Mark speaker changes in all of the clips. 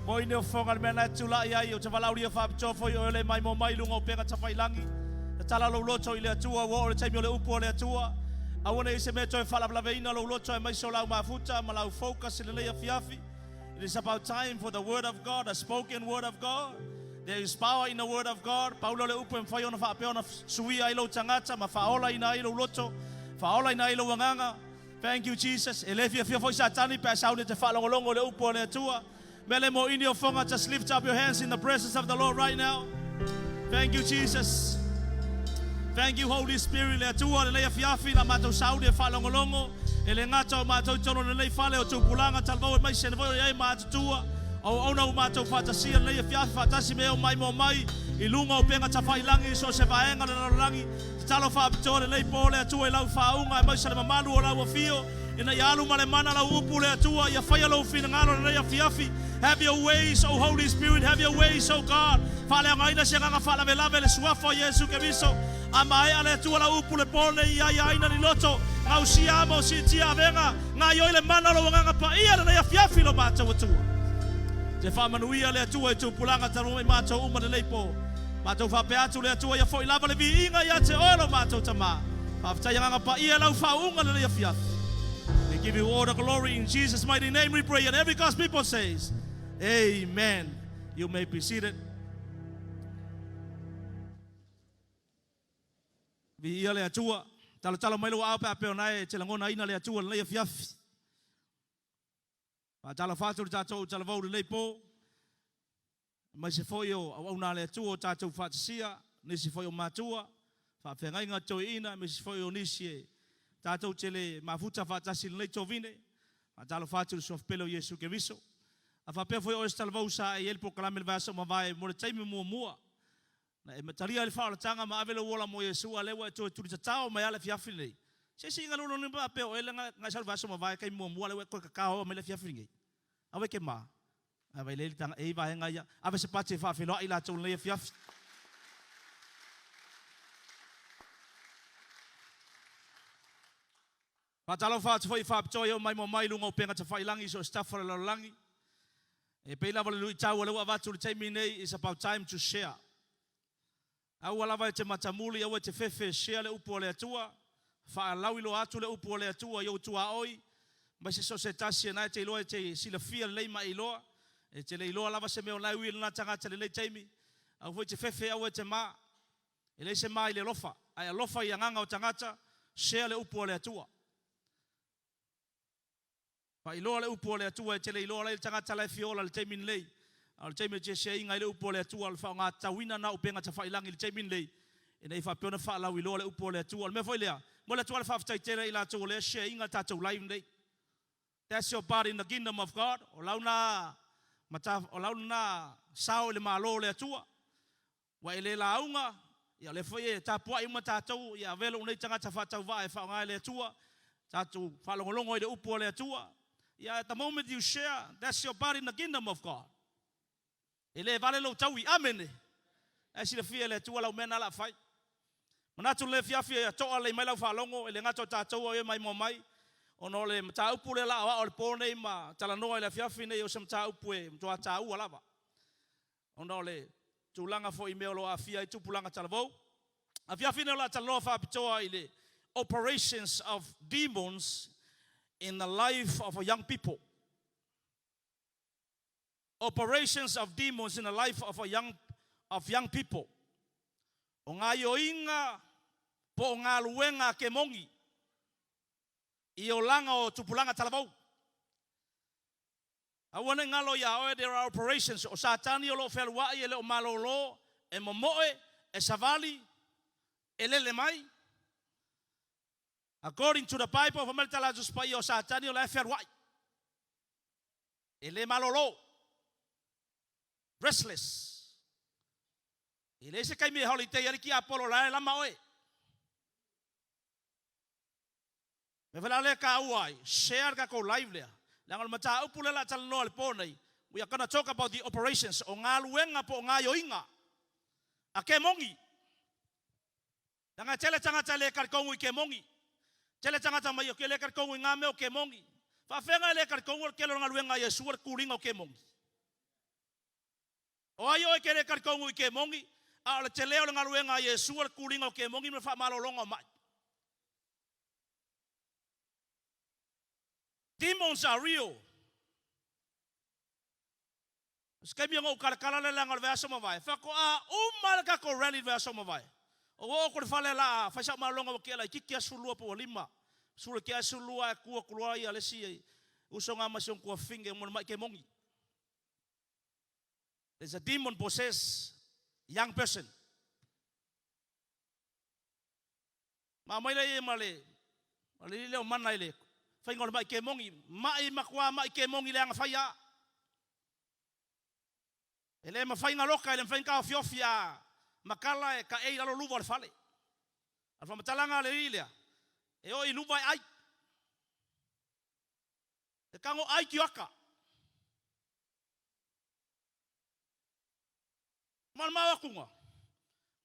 Speaker 1: Moi nei o fonga le mea na e tulai ai o te valaaulia faapitoa foi o ele mai mo mai luga o upega tafailagi. Tatala lou loto i le Atua ua oo le taimi o le upu a le Atua. Aua ne i se mea toe faalavelaveina lou loto aemaise o lau mafuta ma lau focus i lenei afiafi. It is about time for the word of God, the spoken word of God. There is power in the word of God. Paulo le upu e mafai ona faapea ona suia ai lou tagata ma faaolaina ai lou loto, faaolaina ai lou agaga. Thank you Jesus. E le fiafia foi Satani pe a sauni e te faalogologo i le upu a le Atua. Mele mo ini o fonga, just lift up your hands in the presence of the Lord right now. Thank you Jesus. Thank you Holy Spirit le Atua lenei afiafi la matou sauni e faalogologo e le gata o matou i totonu o lenei fale o tupulaga talavou aemaise le foi o i ai matutua o auauna ua matou faatasia lenei afiafi faatasi me e omai mo mai i luga o upega tafailagi i so o se vaega o le lalolagi. Tatalo faapitoa lenei po le Atua i lau faauuga aemaise le mamalu o lau afio ina ia alu ma le mana lau upu le Atua ia faia lou finagalo lenei afiafi. Have your ways, O Holy Spirit, have your ways, O God. Faaleagaina se agaga faalavelave le suafa o Iesu Keriso. A maea le Atua lau upu le po nei ia aiaina ni loto, gausia ama o siitia avega, gaioi le mana o lou agaga paia lenei afiafi lo matou Atua. Te faamanuia le Atua i tupulaga talu mai matou uma lenei po. Matou faapea atu le Atua ia foi lava le viiga ia te oe lo matou Tama. Faafetai agaga paia i lau faauuga lenei afiafi. We give you all the glory in Jesus mighty name we pray and every God's people says Amen. You may be seated. Viia le Atua. Talotalo mai lou aao pe a pei ona e te lagonaina le Atua lenei afiafi. Faatalofa atu i le tatou talavou i lenei po, aemaise foi o auauna a le Atua o tatou faatasia, nisi foi o matua, faafeagaiga toeaiina, aemaise foi o nisi e tatou te le mafuta faatasi i lenei tovine. Faatalofa atu i le Suafa Pele o Iesu Keriso. A faapea foi o oe se talavou sa e i ai le polokalame i le vaiaso ua mavae mo le taimi muamua, Na e talia ai le faaolataga ma ave lou ola mo Iesu, a lea ua e toe tulitatao mai lava le afiafi lenei. Se isi inga lulu ni pea o ele nga sau vaso mavae kai muamua lea ua e toe kakao mai le afiafi lenei. Awe ke ma. Ave le tanga e vaenga ia. Ave se pati e faafeiloai latou lenei afiafi. Faatalofa atu foi i faapitoa i oo mai mo mai luga o upega tafailangi i so o se tafa o le lalolagi. E pei lava le luitau o lea ua avatu i le taimi nei, it's about time to share. Aua lava e te matamuli, aua e te fefe, share le upu a le Atua, faalauiloa atu le upu a le Atua i ou tuaoi, mai se so o se tasi e na e te iloa e te silafia lelei ma e iloa, e te le iloa lava se mea o la e ui i lena tagata i lenei taimi. Aua foi e te fefe, aua e te ma. E leai se ma i le alofa, ae alofa i agaga o tagata, share le upu a le Atua. Faailoa le upu a le Atua e te le iloa lai le tagata la e fia ola i le taimi lenei. A o le taimi e te share ina ai le upu a le Atua, o le faaaoga tatauina na o upega tafailagi i le taimi lenei, ina ia faapea ona faalauiloa le upu a le Atua. O le mea foi lea, momoli atu lava le faafetai tele i latou o lea e share ina le tatou live lenei. That's your part in the kingdom of God. O lau na mata, o lau na sao i le Malo o le Atua. Ua e le lauga, ia o lea foi e tapuai uma tatou, ia avea lou nei tagata faatauvaa e faaaoga e le Atua, tatou faalogologo ai i le upu a le Atua. Ia at the moment you share, that's your part in the kingdom of God. E le vale lou taui. Amene. Ae silafia e le Atua lau mea na la fai. Manatu le afiafi e toa lelei mai lau faalogo, e le gata o tatou au e mai moa mai, ona o le mataupu lea la aoao i le po nei ma talanoa i le afiafi nei o se mataupu e matua taua lava. Ona o le tulaga foi i mea o lo o aafia ai tupulaga talavou. Afiafi nei o le a talanoa faapitoa i le operations of demons in the life of a young people. Operations of demons in the life of a young of young people. O ngā ioinga po o galuega a kemongi i olaga o tupulaga talavou. Aua ne i galo iā oe, there are operations, o Satani o lo o fealuai e le o malolo, e momoe, e savali, e lele mai. According to the Bible, fai mai le tala a Tusi Paia o Satani o la e fealuai. E le malolo. Restless. E leai se taimi e holiday ai le tiapolo, o la e lama oe. Mea foi la lea e taua ai, share le tatou live lea, leaga o le mataupu lea o le a talanoa i le po nei, we are gonna talk about the operations, o galuega po o gaioiga a kemoni. Leaga e tele tagata e le talitonu i kemoni. Tele tagata mai e le talitonu i ngā mea o kemoni. Faafeaga e le talitonu o le tele o le galuega a Iesu o le tuliga o kemoni. O ai oe e te le talitonu i kemogi, a o le tele o le galuega a Iesu o le kuliga o kemogi ma le faamalologa o mai. Demons are real. O se taimi ona ou talatala lea leaga o le vaiaso ua mavae, faatoa uma lava le tatou rally i le vaiaso ua mavae. Ou oo atu i le fale o le a fai sau malologa ua tea laitiiti lava 12 pe ua 5, sulu i le tea 12 ae tu atu loa le isi uso lena ma si ona tuafafine mo le mai kemogi. There's a demon possess young person. Ma aumai lea ma le alii lea o mana i le faiga o le mai kemogi, mai matua mai kemogi leaga faia. E le mafai ona loka, e le mafai ona taofiofi a matala e taei i lalo luva o le fale. A o le faamatalaga a le alii lea, e oo i luva e ai. E tago ai tioata. Ma le mau atuga,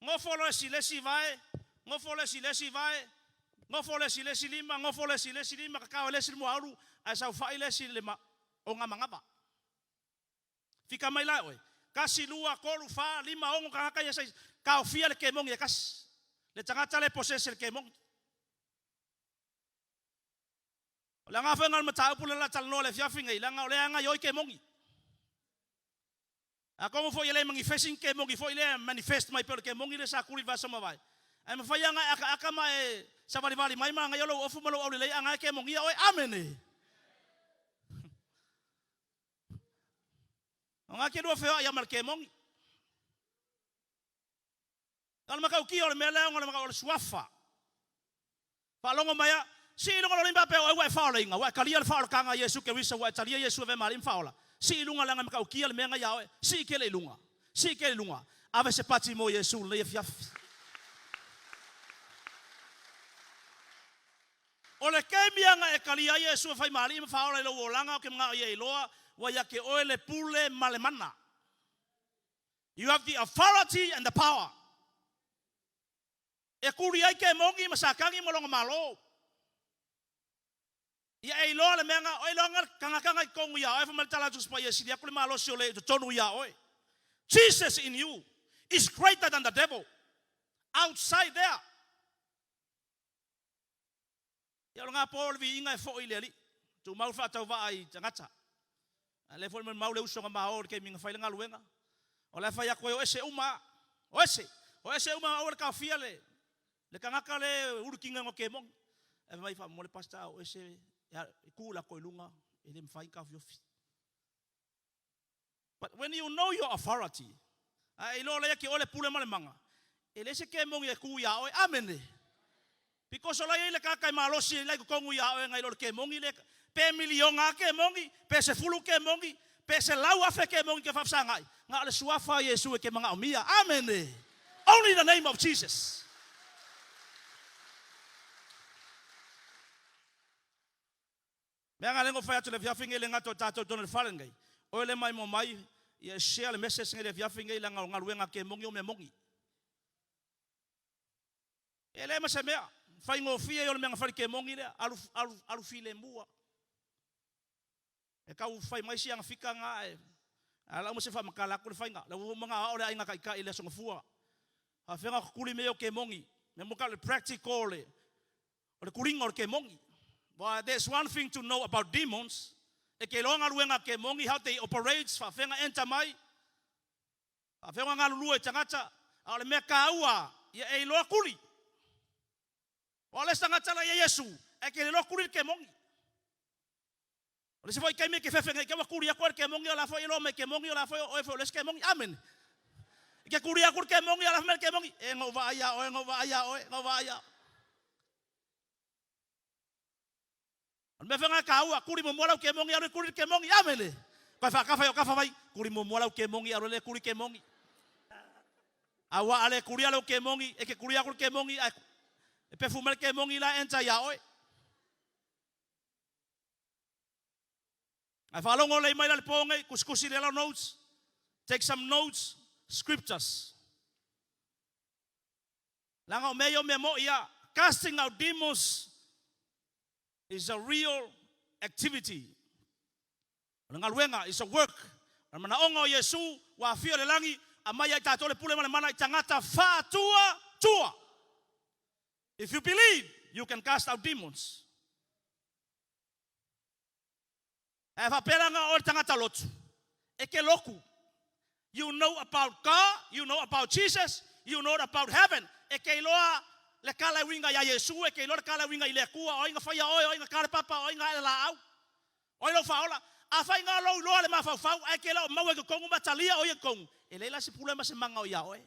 Speaker 1: nofo loa le isi vae, nofo le isi vae, nofo le isi lima, nofo le isi lima, tatao e le isi le muaulu, ae saofai le isi i le ogamanava. Fika mai la oe, 1, 2, 3, 4, 5, 6 tagata ia sa taofia le kemogi e tasi. Le tagata le posese le kemogi. O le aoga foi lena o le mataupu lea o le a talanoa i le afiafi nei, leaga o lea e gaoioi kemogi. Atonu foi e le manifesti ni kemogi foi lea e manifest mai pei o le kemogi lea sa tuli i le vaiaso ua mavae. Ae mafai lava ona e akaaka ma e savalivali mai ma agaia lou ofu ma lou aulelei a na e kemogia oe. Amene! O na e te lua feoai lava ma le kemogi. A o le matautia o le mea lea ona o le suafa. Faalogo mai a, sii i luga lou lima faapea o ai ua e faaolaina, ua e talia le faaolataga a Iesu Keriso, ua e talia Iesu e avea ma Alii ma Faaola. Sii i luga leaga e matautia le mea na ia oe. Sii tele i luga. Sii tele i luga. Ave se pati mo Iesu i lenei afiafi. O le taimi lava na e talia ai Iesu e fai ma Alii ma Faaola i lou olaga, ou te manao ia e iloa, ua ia te oe le pule ma le mana. You have the authority and the power. E tuli ai kemogi ma Satani ma lona malo. Ia e iloa le mea na, e iloa na le tagata na i totonu ia oe, fai mai le tala a Tusi Paia, e sili atu le malosi o le i totonu ia oe. Jesus in you is greater than the devil outside there. Ia o lena po o le viiga e foi i le Alii. Tumau le faatauvaa i tagata. A lea foi mau le uso na ma o i le taimi na fai le galuega. O la e fai atu ai o ese uma a. O ese. O ese uma aua le taofia le le tagata le ulu kinga no kemogi. Ae fai mai faamolemole pastor o ese e tu la ko i luga e le mafai taofiofi. But when you know your authority, a e iloa lea ke oe le pule ma le maga, e leai se kemogi e ku iā oe. Amene. Because o la e i ai le tagata e malosi la i totonu iā oe nai lo le kemogi le pe miliona a kemogi, pe 10 kemogi, pe 100,000 kemogi ke faafesagai, na o le suafa o Iesu e ke manaomia. Amene. Only the name of Jesus. Mea nga lengo fai atu le afiafi nei le gata o tatou tonu le fale nei. Oe le mai mo mai ia share le message nei le afiafi nei leaga o galuega kemogi o mea moni. E le ma se mea faigofie ia o le mea na fai le kemogi lea alu alu alu filemu. E tau fai mai si agafika nga e a lau ma se faamatala atu le faiga. La ua uma ao le aiga taitai i le Aso Gafua. Faafefea ona kuli mea o kemogi. Mea mo ka le practical le o le kuliga o le kemogi. But there's one thing to know about demons. E ke iloa galuega a kemogi, how they operate, faafefea ona enter mai, faafefea ona galulue i tagata. A o le mea taua, ia e iloa kuli. O le isi tagata la ia Iesu, e ke iloa kuli le kemogi. O le isi foi taimi e ke fefe nei ke ua kuli atu ai le kemogi, o la foi e iloa mai kemogi, o la foi o oe foi o le isi kemogi. Amene. I ke kuli atu le kemogi, a la mai le kemogi, e na ou vaai iā oe, na ou vaai iā oe, na ou vaai iā oe. O le mea foi lena e taua, kuli muamua lau kemogi, alu e kuli le kemogi. Amene. Koe faakafa i o kafa mai, kuli muamua lau kemogi, alu e kuli kemogi. Aua a le kulia lau kemogi, e ke kulia atu le kemogi, ae e pefu mai le kemogi la enter iā oe. Ae faalogo lelei mai la le po nei, kusikusi le lau notes, take some notes, scriptures. Leaga o mea ia o mea mo'i a. Casting out demons is a real activity. O le galuega is a work. O le manaoga o Iesu ua afio i le lagi, aumai ia i tatou le pule ma le mana i tagata faatuatua. If you believe, you can cast out demons. Ae faapea la na o oe le tagata lotu, e te lotu. You know about God, you know about Jesus, you know about heaven. E te iloa le tala e uiga ia Iesu, e te iloa le tala e uiga i le Atua, o ai na faia oe, o ai na ta le papa, o ai na ae le laau, o ai lou faaola. Afai na o lou iloa le mafaufau ae te le o maua i totonu ma talia o ia i totonu, e leai la se pule ma se mana o ia oe.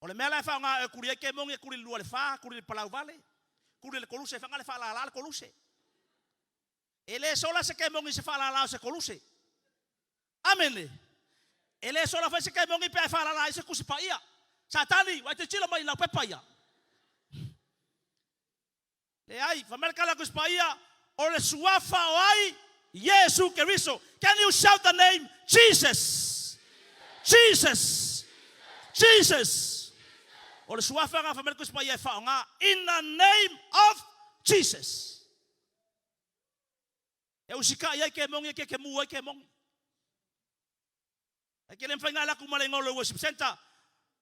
Speaker 1: O le mea la e faaaoga e kuli ai kemoni e kuli i le lua i le fa, kuli i le palauvale, kuli i le koluse, e faga le faalala le koluse. E le sola se kemoni i se faalala o se koluse. Amene. E le sola foi se kemoni pe a e faalala ai se Tusi Paia. Satani, ua e tilotilo mai i laupepa ia. Leai, fai mai le tala a le Tusi Paia, o le suafa o ai? Iesu Keriso. Can you shout the name Jesus? Jesus! Jesus! O le suafa lena fai mai le Tusi Paia e faaaoga, in the name of Jesus. E usikai ai kemoni e kekemu ai kemoni. E ke le mafai ona alu atu ma le igoa o le worship center.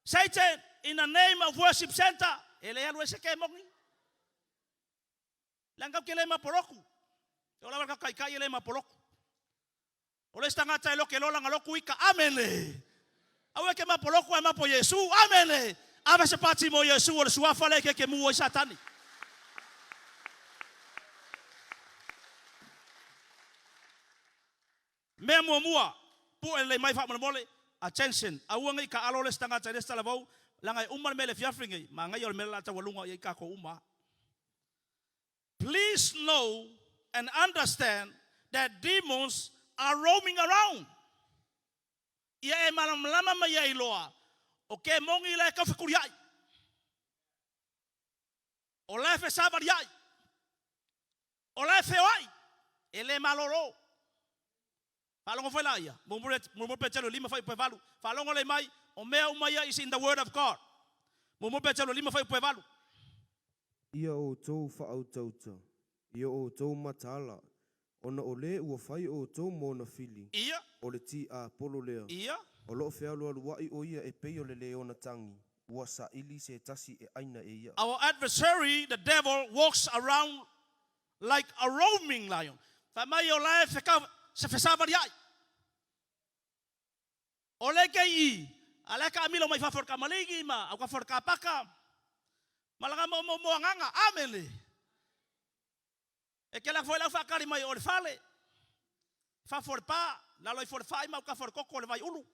Speaker 1: Satan, in the name of worship center, e le alu ai se kemoni. Leaga tatou te le mapoloku. E oo lava i le tatou taitai e le mapoloku. O le isi tagata e loke loa lana lotu ita. Amene! Aua e te mapoloku ae mapo Iesu. Amene! Ave se pati mo Iesu, o le suafa lea e kekemu ai Satani. Mea muamua, pue lelei mai faamolemole, attention, aua ne i taalo le isi tagata i le isi talavou, leaga e uma le mea i le afiafi lenei, manaia o le mea lea o le a taualuga i ai tatou uma lava. Please know and understand that demons are roaming around. Ia e malamalama ma ia iloa, o kemoni la e tau fetuliai. O la e fesavaliai. O la e feoai. E le malolo. Faalogo foi laia. Muamua Peteru e lima fuaiupu e valu. Faalogo lelei mai, o mea uma ia is in the word of God. Muamua Peteru e lima fuaiupu e valu.
Speaker 2: Ia outou faautauta, ia outou mataala, ona o lē ua fai outou ma ona fili,
Speaker 1: Ia.
Speaker 2: o le tiapolo lea.
Speaker 1: Ia.
Speaker 2: O lo o fealualuaʻi ʻo ia e pei o le leona tagi, ua saili se tasi e ʻaina e ia.
Speaker 1: Our adversary, the devil, walks around like a roaming lion. Fai mai o la e feka, se fesavaliai. O le ke i, a la e kaamilo mai fafo o le kamaligi ma au kafo o le kapaka, ma langa mo mo mo anganga. Amene. E kela foi lau faakali mai o le fale, fafo o le pa, lalo ifo o le fai ma au kafo o le koko o le vai ulu.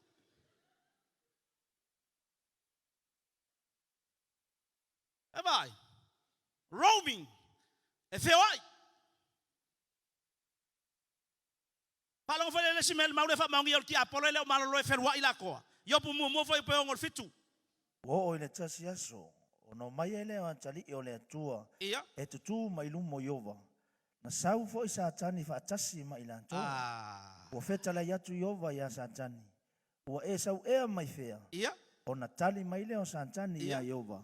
Speaker 1: E vaai, roaming, e feoai. Faalogo foi le isi mea le mau lea faamaonia o le tiapolo e le o malolo e feluai lakoa. Iopu muamua foi pe ono le fitu.
Speaker 3: Ua oo i le tasi aso, ona omai ai lea o atalii o le Atua
Speaker 1: Ia.
Speaker 3: e tutū mai luma o Ioba. Na sau foi Satani faatasi ma i latou.
Speaker 1: Ah.
Speaker 3: Ua fetalai atu Ioba iā Satani, Ua e sau ea mai fea?
Speaker 1: Ia.
Speaker 3: Ona tali mai lea o Satani
Speaker 1: Ia.
Speaker 3: iā Ioba,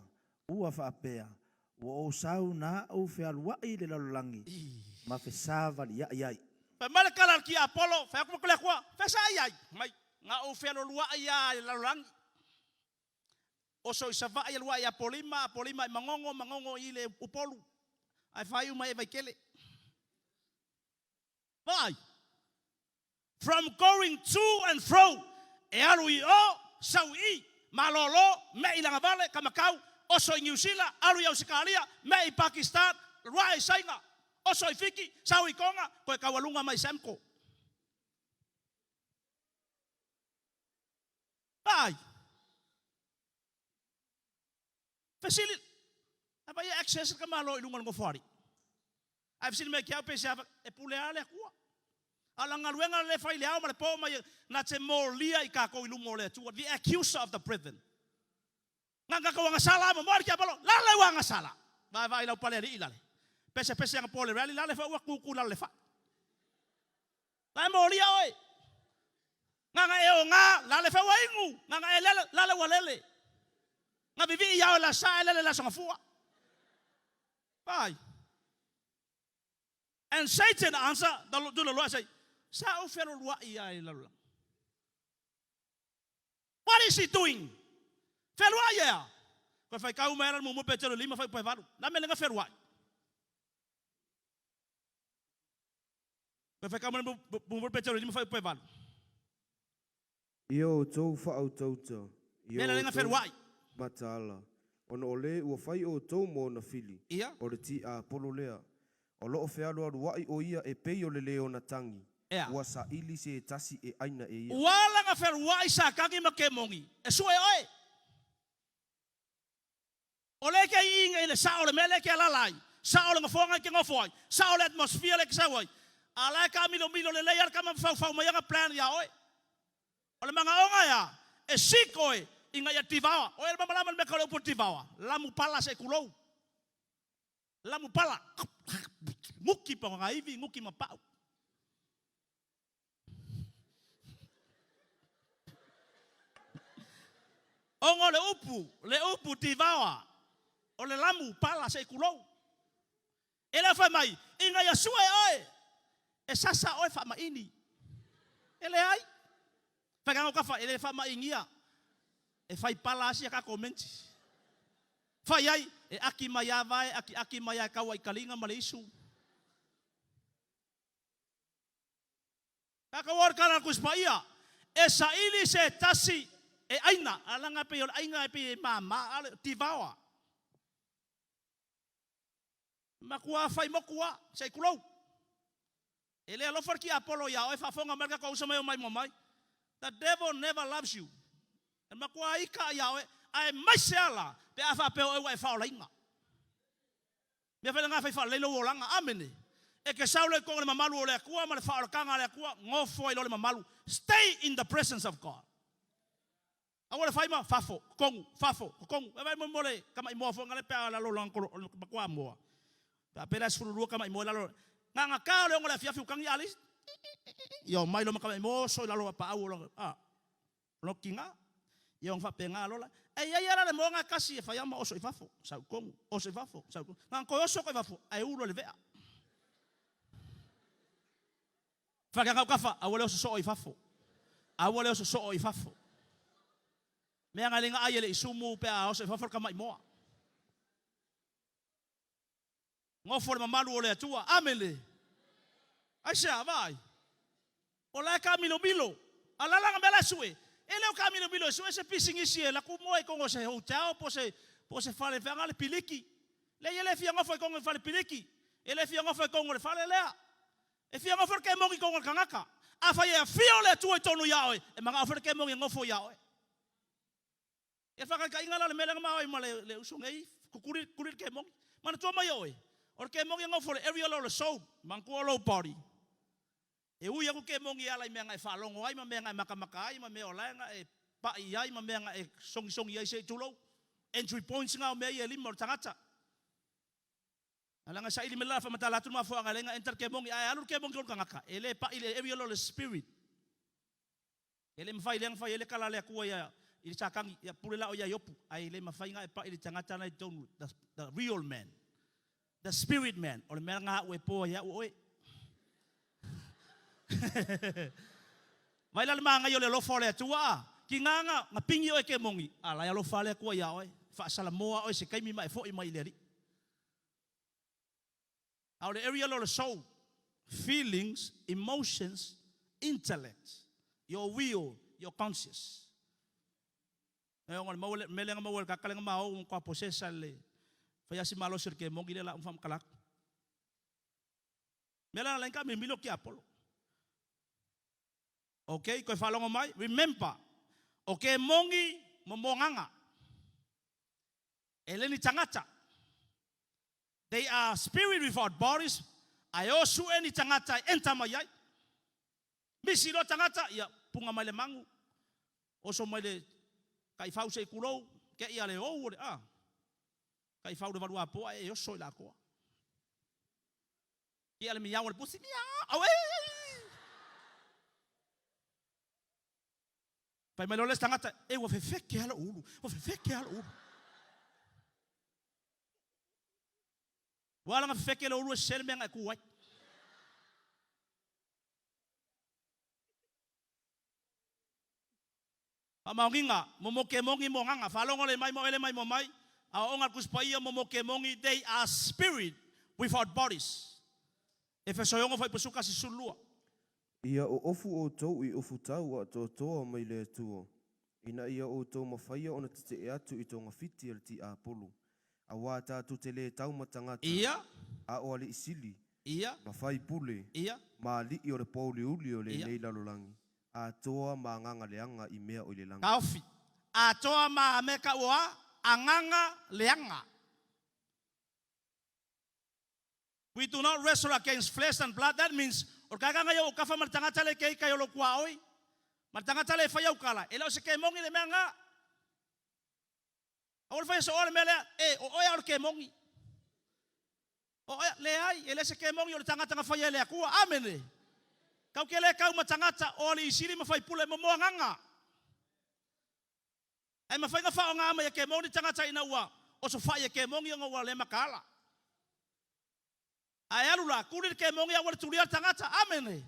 Speaker 3: Ua faapea, ua ou sau na aʻu fealuaʻi i le lalolagi, ma fesavaliaʻi ai.
Speaker 1: Fai mai le tala a le tiapolo, fai atu le Atua, Fesaai ai mai, na ou fealualuaʻi lava i le lalolagi. Oso i Savaii alu ae i Apolima, Apolima i Magogo, Magogo i le Upolu, ae faaiu mai e Vaitele. Vaai! From going to and fro, e alu i o, sau i i, malolo, me'i lagavale, kamakau, oso i Niu Sila, alu i Ausekalia, me'i i Pakistan, ruae i Saina, oso i Fiti, sau i Tonga, toe taualuga mai Samco. Vaai! Fesili, a vai e access le tamaloa i luga o le nofoalii? Ae fesili mai ki au pe se ava, e pule a le Atua. A o lana galuega lea e fai i le ao ma le po ma ia, na te molia i tatou i luma o le Atua, the accuser of the brethren. Na na tatou agasala a momoe le tiapolo, lale ua agasala. Vaevae i lau pale alii lale. Pese pese ana po le rally lale foi ua tutu lale le fai. La e molia oe. Gagae e oga, lale foi ua inu. Gagae e lele, lale ua lele. Na vivii ia oe le Aso Sa ae lele i le Aso Gafua. Vai. And Satan answer the, to the Lord say, Sa ou fealualuaʻi ia i le lalolagi. What is he doing? Fealuaʻi ea. Koe faitau mai ala le muamua Petelo lima fuaiupu 8. Le a mea lenga fealuaʻi? Koe faitau mai le muamua Petelo 5 fuaiupu 8.
Speaker 2: I o outou faautauta, i o
Speaker 1: Mea lenga
Speaker 2: outou
Speaker 1: fealuaʻi.
Speaker 2: mataala, ona o lē ua fai outou ma ona fili,
Speaker 1: Ia.
Speaker 2: o le tiapolo lea, o lo o fealualuaʻi ʻo ia e pei o le leona tagi,
Speaker 1: Ea.
Speaker 2: ua saili se tasi e ʻaina e ia.
Speaker 1: Ua ala nga fealuaʻi Satani ma kemogi e sue oe. O le ke iiga i le sao o le mea lea e ke alala ai, sao o le nofoaga e ke nofo ai, sao o le atmosphere lea e ke sau ai. A la e taamilomilo lelei lava le tama ma faufau mai ana plan iā oe. O le manaoga e a? E seek oe ina ia devour. Oe e malamalama i le mea tau le upu o le devour? Lamu pala se i tulou. Lamu pala. Nguki pa ngā ivi, nguki ma pau. Ona o le upu, le upu devour, o le lamu pala se i tulou. E le fai mai, ina ia sue oe, e sasa oe faamaini. E leai. Fai ka kafa, e le faamainia. E fai pala asi a tatou menti. Fai ai, e aki mai a vae, aki aki mai a e kaua i kaliga ma le isu. Tatou o le tala a le Tusi Paia, e saili se tasi e aina, a laga pei o le aiga e pei e mama, a o le devour. Matua fai motu a, se i tulou. E le alofa le tiapolo iā oe, faafofoga mai le tatou uso mai o maimoa mai. The devil never loves you. E matua ika iā oe, aemaise lava la pe a faapea o oe ua e faaolaina. Mea fai lena fai faalelei lou olaga. Amene. E te sau loa i totonu o le mamalu o le Atua ma le faaolataga a le Atua, nofo ai loa le mamalu. Stay in the presence of God. Aua le fai ma fafo, totonu, fafo, totonu. E vaai mo le tamaimoa foi ngale pe a lalo lona kolo, o matua moa. Pe a pela 12 tamaimoa i lalo. Gagata o le 6 o le afiafi utangi a le isi. Ia omai loa ma tamaimoa oso i lalo o paau o lona, a, lona tiga. Ia ona faapena loa la. E i ai lava la le moa na e tasi e fai lava ma oso i fafo, sau i totonu, oso i fafo, sau i totonu. Na ona toe oso atu i fafo, ae ulu e le vea. Fai ake au kafa, aua le oso soo i fafo. Aua le oso soo i fafo. Mea na le ai e le i sumu pe a oso i fafo le tamaimoa. Nofo le mamalu o le Atua. Amene. Aisea, vaai. O la e taamilomilo. A o le a la na mea la e sue? E le o taamilomilo e sue se pisinisi e alu atu moe i totonu o se hotel po o se, po o se fale feaga le piliki. Leai, e le fia nofo i totonu o le fale piliki. E le fia nofo i totonu o le fale lea. E fia nofo le kemoni i totonu o le tagata. Afai e afio le Atua i totonu iā oe, e manao foi le kemoni e nofo iā oe. Ia faataitaiga la o le mea lea na ma ai ma le, le uso nei, kukuli, kukuli le kemoni. Manatua mai oe, o le kemoni e nofo i le area lea o le soul, manatua o lou body. E ui aku kemoni e ala i mea na e faalogo ai ma mea na e makamaka ai ma mea o lae na e paʻi ai ma mea na e sogisogi ai se i tulou. Entry points na o mea ia e lima o le tagata. A leaga e saili mai le la faamatala atu le mafuaaga e leai na enter le kemoni, ae alu le kemoni i lona tagata, e le paʻi i le area lea o le spirit. E le mafai lea na fai ai le tala a le Atua ia i le Satani, ia pule la oe ia Iopu, ae le mafai na e paʻi i le tagata la i totonu, the real man, the spirit man, o le mea lena aʻu e po ai au oe. Vai la le manaia o le alofa o le Atua a? Tiga na, na pigi oe kemoni, a la e alofa le Atua iā oe, faasalamoa oe se taimi ma e foi mai i le Alii. A o le area lea o le soul, feelings, emotions, intellect, your will, your conscious. E ona le maua le mea lea na maua e le tagata lea na ma ou matua posesa le fai lava si malosi o le kemoni lea la uma faamatala atu. Mea la na lain taamilomilo tiapolo. Ok, toe faalogo mai, remember, o kemoni ma moagaga. E le ni tagata. They are spirit without bodies, ae o sue ni tagata e enter mai ai. Misi loa tagata, ia puga mai le magu, oso mai le taifau se i tulou, ke ia le ou o le a. Taifau le valuapoa ae e oso i le atoa. Ia le miau a le pusi, miau, auē! Fai mai loa le isi tagata, e ua fefeke lava lou ulu, ua fefeke lava lou ulu. Ua ala ona fefeke lou ulu e sese le mea na e tu ai. Faamaoniga, momo kemogi mo agaga, faalogo le mai mo ele mai mo mai, aoaoga a le Tusi Paia, momo kemogi, they are spirit without bodies. Efeso e 6 fuaiupu 11 12.
Speaker 2: Ia oofu outou i ufutau atoatoa mai le Atua, ina ia outou mafaia ona tetee atu i togafiti a le tiapolo, auā tatou te lē tau ma tagata, a o alii sili, ma faipule, ma alii o le poauliuli o lenei lalolagi, atoa ma agaga leaga i mea o i le lagi.
Speaker 1: Taofi. Atoa ma mea kau o a? Agaga leaga. We do not wrestle against flesh and blood, that means, o le kagaga ia ua kafa ma le tagata lea e keika i o lou kuaoi, ma le tagata lea e fai au kala, e le o se kemogi le mea nga. Aua le faia sooa le mea lea, e, o oe a o le kemogi. O oe, leai, e le se kemogi o le tagata na faia e le Atua. Amene. Kau ke le kau ma tagata, o alii sili ma faipule mo moagaga. Ae mafai na faaaoga mai e kemogi tagata ina ua osofai e kemogi ona ua le makaala. Ae alu la, tuli le kemogi a ua le tulia le tagata. Amene.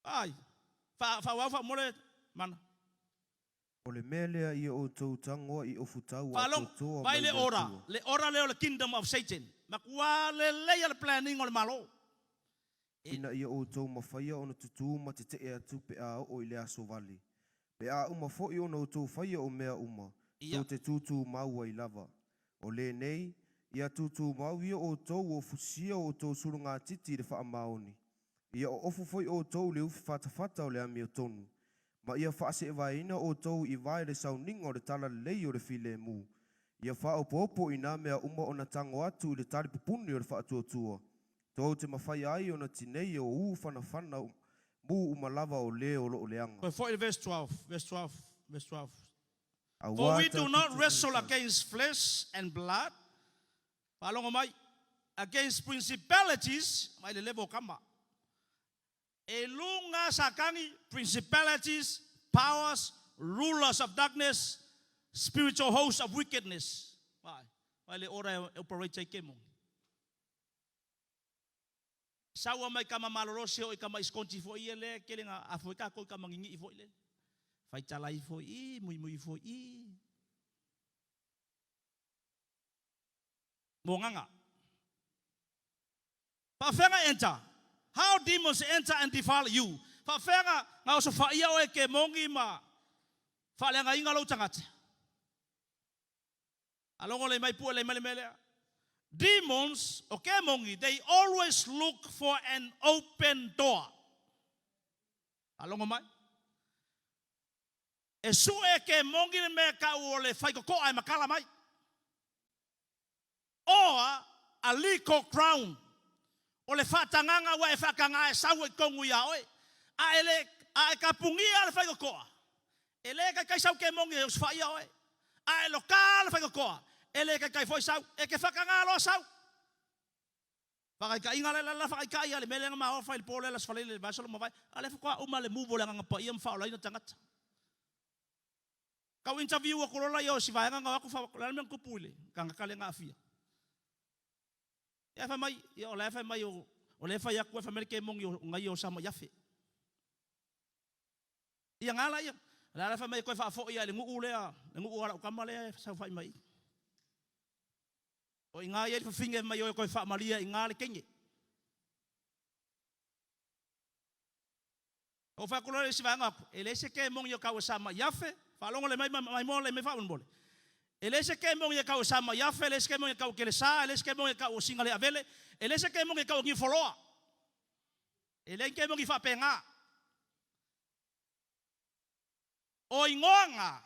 Speaker 1: Ai, faaauau faamole mana.
Speaker 2: O le mea lea ia outou tagoa i ofutau
Speaker 1: Faalogo,
Speaker 2: atoatoa
Speaker 1: vai
Speaker 2: mai
Speaker 1: le
Speaker 2: le
Speaker 1: ora,
Speaker 2: Atua.
Speaker 1: le ora lea o le kingdom of Satan. Matua lelei a le planning o le Malo. E.
Speaker 2: Ina ia outou mafaia ona tutū ma tetee atu pe a oo i le aso vale. Pe a uma foi ona outou faia o mea uma, tou te tūtūmau ai lava. O lenei, ia tūtūmau ia outou o fusia o outou sulugatiti i le faamaoni. Ia oofu foi outou i le ufi fatafata o le amiotonu, ma ia faaseevaeina outou i vae le sauniga o le talalelei o le filemu. Ia faaopoopo i nā mea uma ona tago atu i le talipupuni o le faatuatua, tou te mafaia ai ona tinei o ū fanafana mū uma lava o lē o loo leaga.
Speaker 1: Toe foi i le verse 12, verse 12, verse 12. For
Speaker 2: Auā
Speaker 1: we do
Speaker 2: tatou
Speaker 1: not
Speaker 2: te
Speaker 1: wrestle
Speaker 2: le
Speaker 1: against flesh and blood, faalogo mai, against principalities, mai le level o kama. E luga Satani, principalities, powers, rulers of darkness, spiritual hosts of wickedness. Vai, vai le ora e operate ai kemo. Saua mai kama malolosi o i kama iskonti fo i le kele nga afo i kako i kama ngingi fo i le. Faitalai fo i, mui mui fo i. Moagaga. Faafeaga enter. How demons enter and defile you. Faafeaga na osofaia oe e kemogi ma faaleagaina lou tagata. Alogo le mai pue le mai le mea lea. Demons, o kemogi, they always look for an open door. Alogo mai. E sue e kemogi le mea kau o le faikokoa e makala mai. Or a legal ground, o le faatagaga ua e faataga e sau ai tonu iā oe. A e le, a e tapunia le faitotoa, e le taitai sau kemoni e usufaia oe. A e loka le faitotoa, e le taitai foi sau, e te faataga loa sau. Faataitaiga la la faataitai a le mea lea na maofa i le po lea le Aso Faraile le vaiaso ua mavae, a o lea faatoa uma le move o le Agaga Paia ma faaolaina tagata. Tau interview atu loa laia o si vaega na o atu fa, o le a le mea na tupu i le tagata lea na aafia? Ia fai mai, ia o la e fai mai o, o lea e fai atu e fai mai le kemoni o nai o Samaiafe. Ia nga la ia, o la e fai mai e toe faafoi lava i le nuu lea, le nuu a lau tama lea e saofai mai i. O i ina e i ai le fafine fai mai o e toe faamalia i ina le teine. Ou fai atu loa i le isi vaega atu, e leai se kemoni o tau e Samaiafe, faalogo le mai maimoa le mai faamolemole. E leai se kemoni e tau e Samaiafe, e leai se kemoni e tau e Kelesa, e leai se kemoni e tau o Sigaleavele, e leai se kemoni e tau o Niufoloa. E leai ni kemoni faapena. O igoa na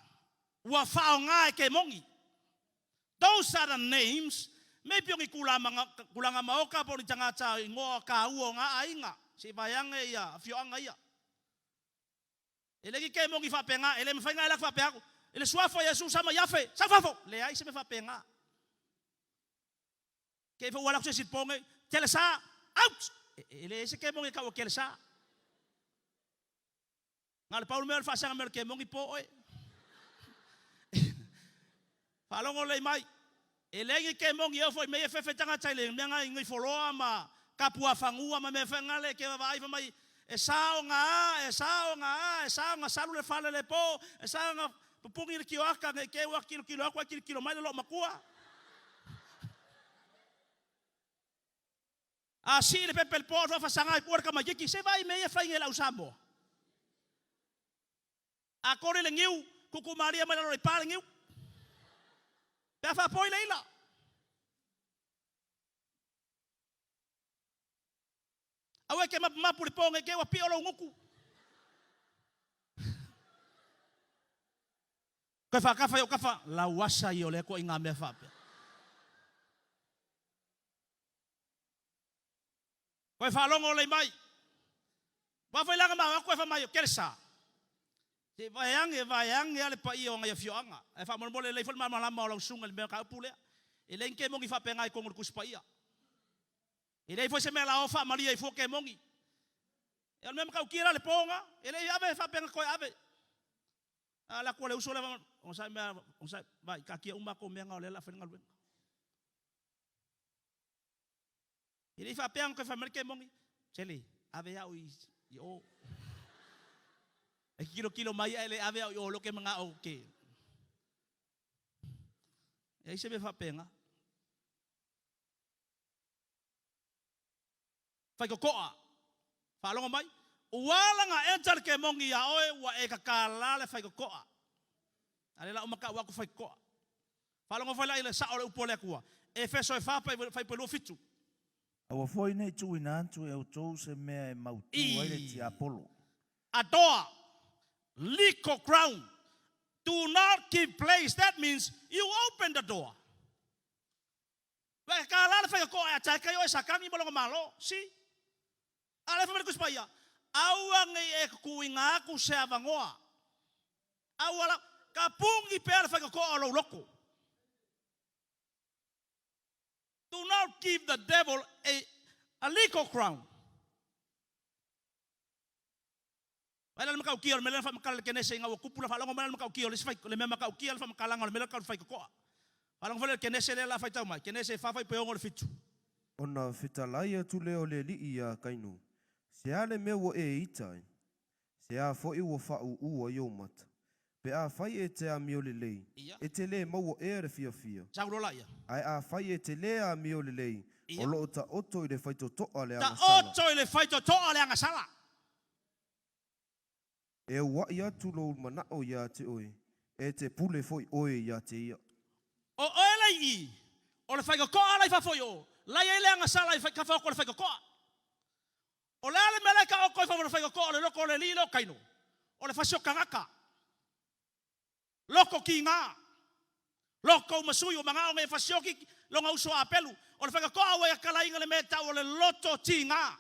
Speaker 1: ua faaaoga e kemoni. Those are the names, maybe o ni tulaga maota po o ni tagata igoa taua o na aiga, se i vaeane ia afioaga ia. E leai ni kemoni faapena, e le mafai ona e alu atu faapea atu, i le suafa o Iesu sama i afe, sau fafo! Leai se mea faapena. Kei foi ua alu atu se isi i le po nei, Kelesa, out! E leai se kemoni e tau o Kelesa. Na o le pau le mea o le faasaga mai o le kemoni po oe. Faalogo lelei mai. E leai ni kemoni e ofo i mea ia fefe tagata i le mea na i Gifoloa ma Kapuafanua ma mea foi na le ke vaavaai fai mai. E sa o ngā, e sa o ngā, e sa o ngā salu le fale le po, e sa o ngā pupungi le kioaka, nge ke ua kilo kilo aku ai kilo kilo mai le loo makua. A sii le pepe le po o fasaga i pua le tamaititi, se vai me ia fai nge lau Samoa. A koli le niu, kuku malia mai lalo i pa le niu. Pe a faapoi le ila. Aua e te mapumapu i le po nei te ua pio lou gutu. Toe faatafa i ou tafa, lauasa ia o lea toaiga mea faapea. Toe faalogo lelei mai. Ua fai laga ma atu e fai mai, Kelesa. Se vaeane, vaeane lava le paia o nai afioaga. Ae faamolemole lelei foi le malamalama o lau susuga i le mea mataupu lea. E leai ni kemoni faapena i totonu o le Tusi Paia. E leai foi se mea la o faamalie ai fua kemoni. E o le mea matautia la le po na, e le i ave faapena toe ave. A alu atu a le uso lea, onosai mea, onosai, vai, taatia uma a tou mea na o lea o le a fai le galuega. E le i faapea ona toe fai mai le kemoni, Sele, ave au i o. E tilotilo mai ae le ave au i o, o lea ou te manao ou te... E leai se mea faapena. Faitotoa, faalogo mai, ua ala ona enter le kemoni ia oe, ua e tatala le faitotoa. A lea la ua matau atu faitotoa. Faalogo foi la i le sao o le upu a le Atua. Efeso e 4 fuaiupu e 27.
Speaker 3: Aua foi ne i tuuina atu e outou se mea e mautu ai le tiapolo.
Speaker 1: A door, legal ground, do not give place, that means you open the door. Ua e kālā le faitotoa e attack ai oe Satani ma lona malo. See? A lea fai mai le Tusi Paia, aua nei e tutuina atu se avanoa. Aua la, tapuni pea le faitotoa o lou loto. Do not give the devil a legal ground. Vaai la le matautia o le mea lea na faamatala i le Kenese ina ua tupu la faalogo mai la le matautia o le isi fai, le mea matautia le faamatalaga o le mea lea tau le faitotoa. Faalogo foi lea i le Kenese lea la faitau mai, Kenese 4 fuaiupu 6 i le 7.
Speaker 2: Ona fetalai atu lea o le Alii iā Kaino, Se a le mea ua e ita ai? Se a foi ua faaūū ai ou mata? Pe afai e te amio lelei, e te lē maua ea le fiafia.
Speaker 1: Sau loa laia.
Speaker 2: Ae afai e te lē amio lelei, o loo taoto i le faitotoa le agasala.
Speaker 1: Taoto i le faitotoa le agasala.
Speaker 2: E auaʻi atu lou manaʻo iā te oe, e te pule foi oe iā te ia.
Speaker 1: O oe la i i, o le faitotoa la i fafo i o, la i ai le agasala i kafa oko o le faitotoa. O le a le mea la e taoto i fafo o le faitotoa o le loko o le alii lea o Kaino? O le fasi o tagata. Loko kīgā. Loko uma sui ua manao nei e fasioki lona uso a Apelu. O le faitotoa ua ia kalaina le mea e tau o le loto tīgā.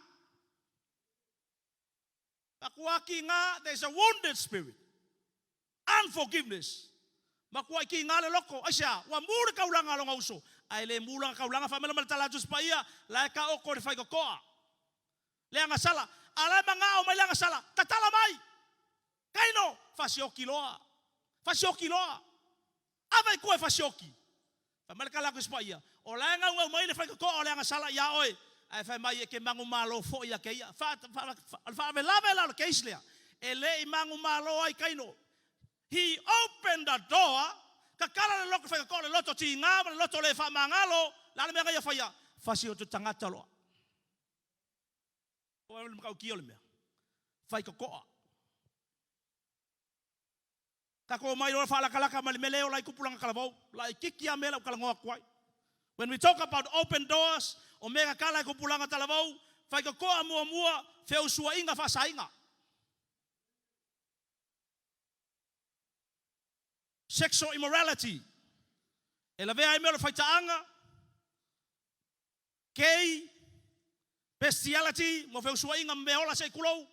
Speaker 1: Makuā kīgā, there is a wounded spirit. Unforgiveness. Makuaʻi kīgā le loko. Aisea? Ua mū le taulaga a lona uso, ae le mū lana taulaga. Fai mai la ma le tala a Tusi Paia, la e taoto i le faitotoa. Le agasala. A la e magao mai le agasala, tatala mai! Kaino! Fasioki loa. Fasioki loa. Ave i tua e fasioki. Fai mai le tala a Tusi Paia, o la e gaugau mai le faitotoa o le agasala iā oe, ae fai mai e ke manumalo foi ia keia. Fa, fa, fa, o le faalavelave la o le case lea, e le i manumalo ai Kaino. He opened the door, tatala le loto faitotoa o le loto tiga ma le loto le faamagalo, le a le mea na ia faia? Fasioki tagata loa. O le matautia o le mea, faitotoa. Tatou omai loa faalakalaka ma le mea lea e ola ai tupulaga talavou, laitiiti lava mea la ou talanoa atu ai. When we talk about open doors, o mea e tatala e tupulaga talavou, faitotoa muamua, feusuaiga faasaina. Sexual immorality, e lavea ai mea o le faitaaga, gay, bestiality, mo feusuaiga ma mea ola se i tulou.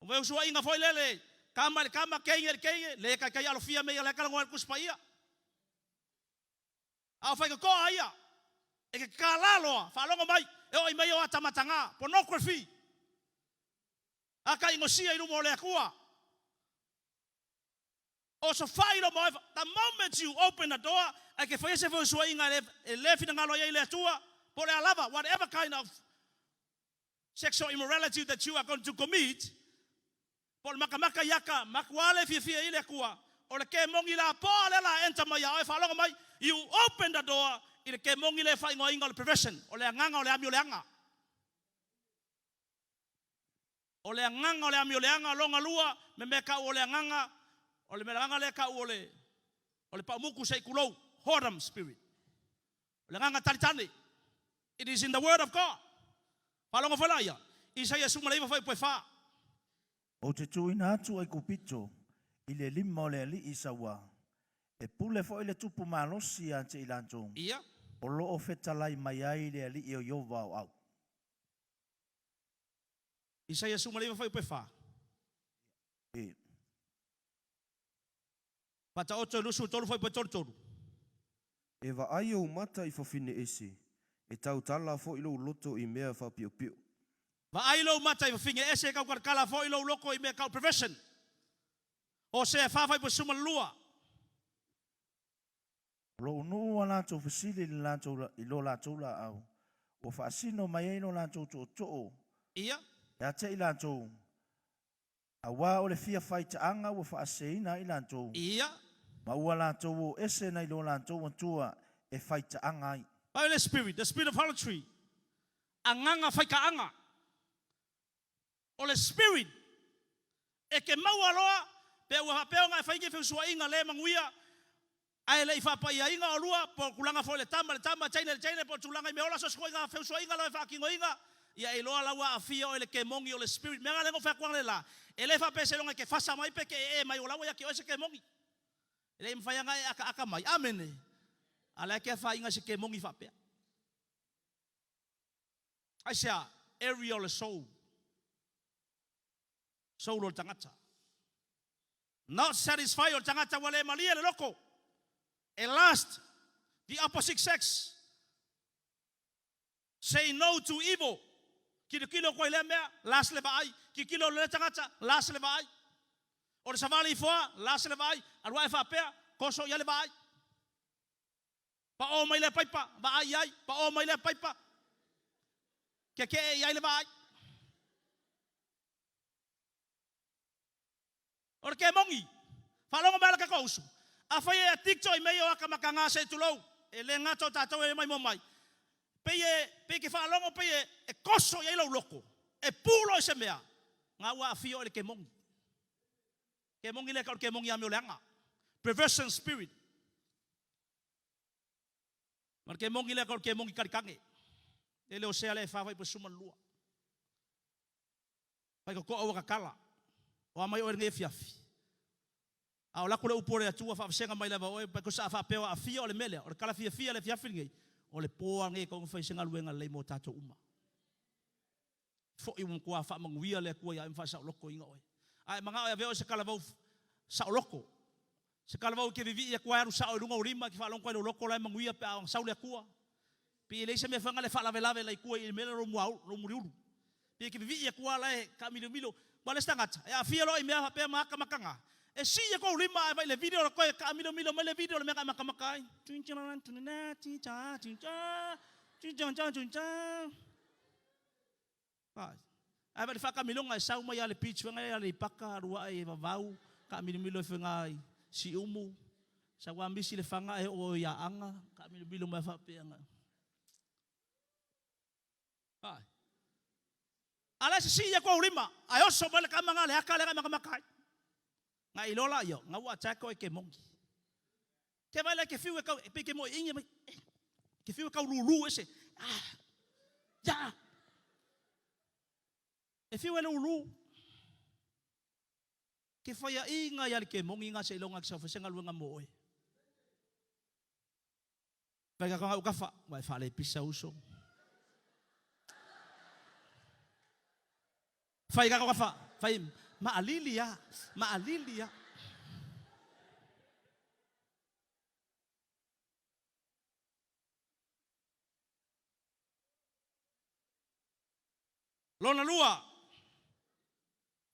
Speaker 1: O feusuaiga foi lele, kama i le kama, keine i le keine, le taitai alofia mea ia la e talanoa ai le Tusi Paia. A o faitotoa ia, e te tatala loa, faalogo mai, e oo i mea ia o atamataga, pornography, ata inosia i luma o le Atua. Osofai loma o oe, the moment you open the door, ae te faia se feusuaiga e le finagalo ai ai le Atua, po o le a lava, whatever kind of. Sexual immorality that you are going to commit, po o le makamaka i aka makuā le fiafia i le Atua, o le kemogi lapoa lea la enter mai ia oe, faalogo mai, you open the door i le kemogi lea e faaigoaina o le perversion, o le agaga o le amioleaga. O le agaga o le amioleaga, lona lua, me mea tau o le agaga, o le mea agaga lea tau o le, o le paumutu se i tulou, whoredom spirit. O le agaga talitane. It is in the word of God. Faalogo foi laia, Isaia 19 fuaiupu e fa.
Speaker 3: Ou te tuuina atu Aikupito i le lima o le alii Saua, e pule foi le tupu malosi ia te i latou,
Speaker 1: Ia.
Speaker 3: o lo o fetalai mai ai le Alii o Ieova o au.
Speaker 1: Isaia 19 fuaiupu e fa.
Speaker 3: E.
Speaker 1: Faataoto e 23 fuaiupu e 33.
Speaker 2: E vaai ou mata i fafine ese, e tautala foi lou loto i mea faapiopio.
Speaker 1: Vaai lou mata i fafine ese, e taukalatala foi lou loto i mea tau perversion. Hosea 4 fuaiupu e 12.
Speaker 3: O lou nuu ua latou fesili i le latou, i lo latou laau, ua faasino mai ai lo latou tootoo
Speaker 1: Ia.
Speaker 3: ia te i latou, Auā o le fia faitaaga ua faaseseina ai latou,
Speaker 1: Ia.
Speaker 3: ma ua latou o ese nai lo latou Atua e faitaaga ai.
Speaker 1: Vaai le spirit, the spirit of harlotry, agaga faitaaga. O le spirit e ke maua loa pe ua faapea ona e fai ni feusuaiga le manuia ae le i faapaiaina olua po o tulaga foi le tama i le tama, teine i le teine po o tulaga i meaola so o se ituaiga feusuaiga lava e faatinoina ia e iloa la ua aafia oe i le kemoni o le spirit. Mea na lea na ou fai atu analeila e le faapea seiloga e te fasa mai pe te ee mai o la ua ia te oe se kemoni. E le i mafai ona e akaaka mai. Amene. A la e te afaina i se kemoni faapea. Aisea? Area o le soul. Soul o le tagata. Not satisfied o le tagata ua le malie le loko. E lust the opposite sex. Say no to evil. Kilokilo koe i lea mea, lust le vaai. Kilokilo i lea tagata, lust le vaai. O le savali ifo lava, lust le vaai. Alu ae faapea, koso i ai le vaai. Paʻo mai lea paipa, vaai i ai, paʻo mai lea paipa, kekeʻe i ai le vaai. O le kemoni, faalogo mai la tatou uso, afai e addict i mea ia o aka makaga se i tulou, e le gata o tatou e maimoa mai, pei e, pei e te faalogo pei e, e koso i ai lou loto, e pu loa i se mea, na ua aafia oe i le kemoni. Kemoni lea tau o le kemoni amioleaga, perversion spirit. Ma le kemoni lea tau o le kemoni kalikane. E le o sea lea e fa 82. Fai totoa ua tatala. O a mai oe i lenei afiafi. A o lako le upu a le Atua faavasega mai lava oe, pai sa faapea o aafia o le mea lea, o le tala fiafia i le afiafi lenei, o le po lava lenei e tatau ona fai se galuega lelei mo tatou uma. Foi ua matua faamanuia le Atua ia oe ma faasaolotoina oe. A e manao e avea oe se talavou saoloto, se talavou e te vivii atu ai alu sao i luga o lima, e te faalogo atu ai i lou loto la e manuia pe a sau le Atua. Pei e leai se mea foi na le faalavelave la i tua i le mea lea lou muliulu. Pei e te vivii atu lava la e taamilomilo. Aua o le isi tagata, e aafia loa i mea faapea ma ata makaga, e sii atu ou lima ae vaai i le video la toe taamilomilo mai le video o le mea na e makamaka ai. Ae vaai i le faatamiloga e sau mai lava i le beach foi lea i Aleipata alu ae i Vavau taamilomilo ifo i ina i Siumu, sau lava misi Lefaga ae oo i Aana taamilomilo mai faapea. Ai. A la e sisii atu ou lima ae oso mai le tama na le aka lea na e makamaka ai. Na e iloa laia, na ua attack oe e kemoni. Ke vaai la ke fiu e kau, pei ke moeʻiʻi mai, eh, ke fiu e kau lūlū ese, ah, ya. E fiu e lūlū. Ke faiaʻiga ia le kemoni nga seiloga ke sau fai se galuega mo oe. Fai ka kanga ukafa, wa e faale pisa uso. Fai ka ukafa, fai maalili a, maalili a. Lona lua,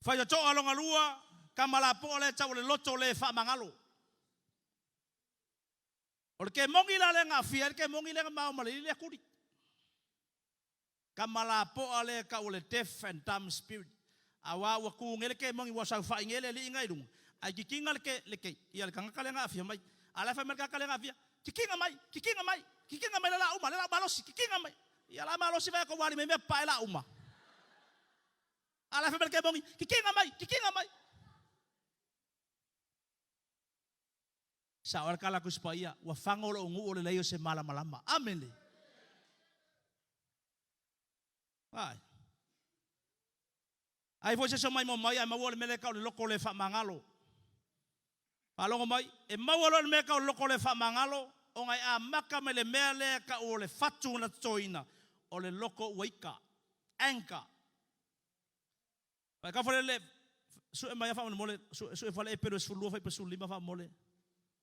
Speaker 1: faitotoa lona lua, tama lapoa lea tau o le loto le faamagalo. O le kemoni la lea na aafia ai le kemoni lea na mao ma le alii lea tuli. Tama lapoa lea e tau o le deaf and dumb spirit. Aua ua tu nei le kemoni ua saofai nei le alii na i luga, ae titina le ke, le ke, ia le tagata lea na aafia mai. A o la e fai mai le tagata lea na aafia, Titina mai, titina mai, titina mai le laa uma, le laa malosi, titina mai. Ia laa malosi vai atu ua ali mai mea papae laa uma. A o la e fai mai le kemoni, Titina mai, titina mai. Sao ai le tala a Tusi Paia, ua fago lou nuu o le leai o se malamalama. Amene. Ai. Ai foi se isi o maimoa mai ae maua le mea lea e tau o le loto le faamagalo. Faalogo mai, e maua loa le mea e tau o le loto le faamagalo, ona e amata mai le mea lea e tau o le fatu na totoina, o le loto ua ika, anger. Faitau fale le sue mai faamolemole sue sue fale epe 22 fai 15 faamolemole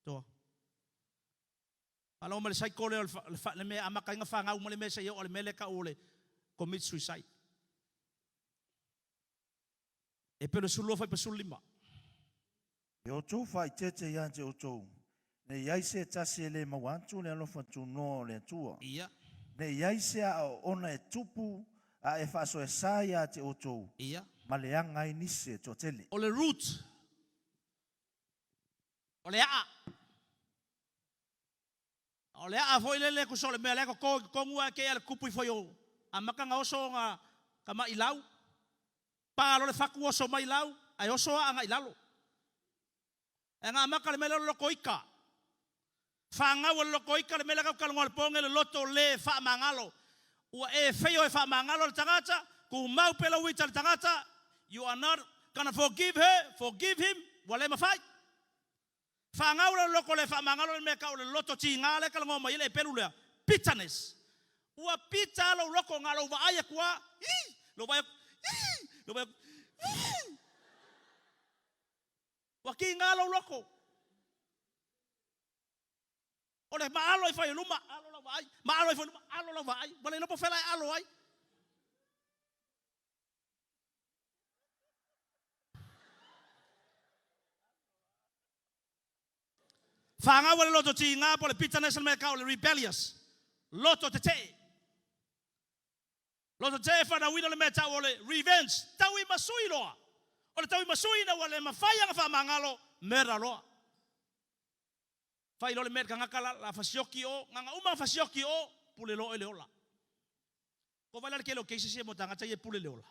Speaker 1: toa. Faalogo mai le cycle lea o le le mea e amata ai ona fanau mai le mea seia oo i le mea lea e tau o le commit suicide. Epe 22 fai 15.
Speaker 3: E outou faaeteete ia te outou, ne i ai se tasi e le maua atu le alofa tunoa o le Atua.
Speaker 1: Ia.
Speaker 3: Ne i ai se aoaoga e tupu a e faasoesa ia te outou,
Speaker 1: Ia.
Speaker 3: ma leaga ai nisi e toatele.
Speaker 1: O le root, o le aa. O le aa foi lele tusa o le mea la e toto i totonu ae te i a le tupu ifo i o amata ona oso ona tamai lau, pa loa le fatu oso mai lau ae oso aa agai i lalo. Ae na amata le mea lea o le loto ika. Fanau e le loto ika le mea lea tatou te talanoa i le po nei le loto le faamagalo. Ua e fail e faamagalo le tagata, tumau pea lou ita i le tagata, you are not gonna forgive her, forgive him, ua le mafai. Fanau le loto le faamagalo le mea e tau o le loto tiga lea e talanoa mai ai le epelu lea, bitterness. Ua bitter lou loto na o lou vaai atu lava, ii, lou vaai atu, ii, lou vaai atu, ii. Ua tiga lou loto. O le maalo ifo i luma, alo lau vaai, maalo ifo i luma, alo lau vaai. Ua le iloa po o fea la e alo ai. Fanau le loto tiga po o le bitterness le mea e tau o le rebellious. Loto tetee. Loto tetee e fanauina le mea e tau o le revenge. Tauimasui loa. O le tauimasui ina ua le mafai ona faamagalo, murder loa. Fai loa le mea i le tagata la, la fasioki o, na ona uma ona fasioki o, pule loa oe i le ola. Ko vai la le tele o cases ia mo tagata ia e pule le ola.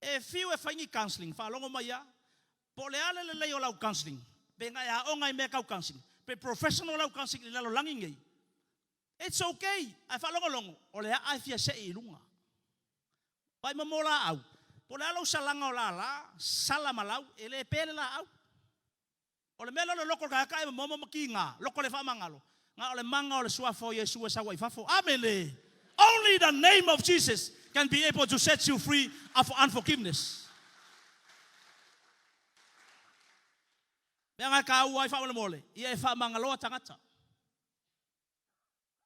Speaker 1: E fiu e fai ni counselling, faalogo mai a, po o le a le lelei o lau counselling, pe na e aoga i mea tau counselling, pe professional lau counselling i le lalolagi nei, it's okay, ae faalogologo, o le aa e fia sei i luga. Vaai ma mo laau, po o le a lou salaga o lala, sala ma lau, e le pe le laau. O le mea lea o le loto o le tagata e momomo ma kiga, loto le faamagalo, na o le maga o le Suafa o Iesu e sau ai i fafo. Amene! Only the name of Jesus can be able to set you free of unforgiveness. Mea na e taua ai faamolemole, ia e faamagaloa tagata.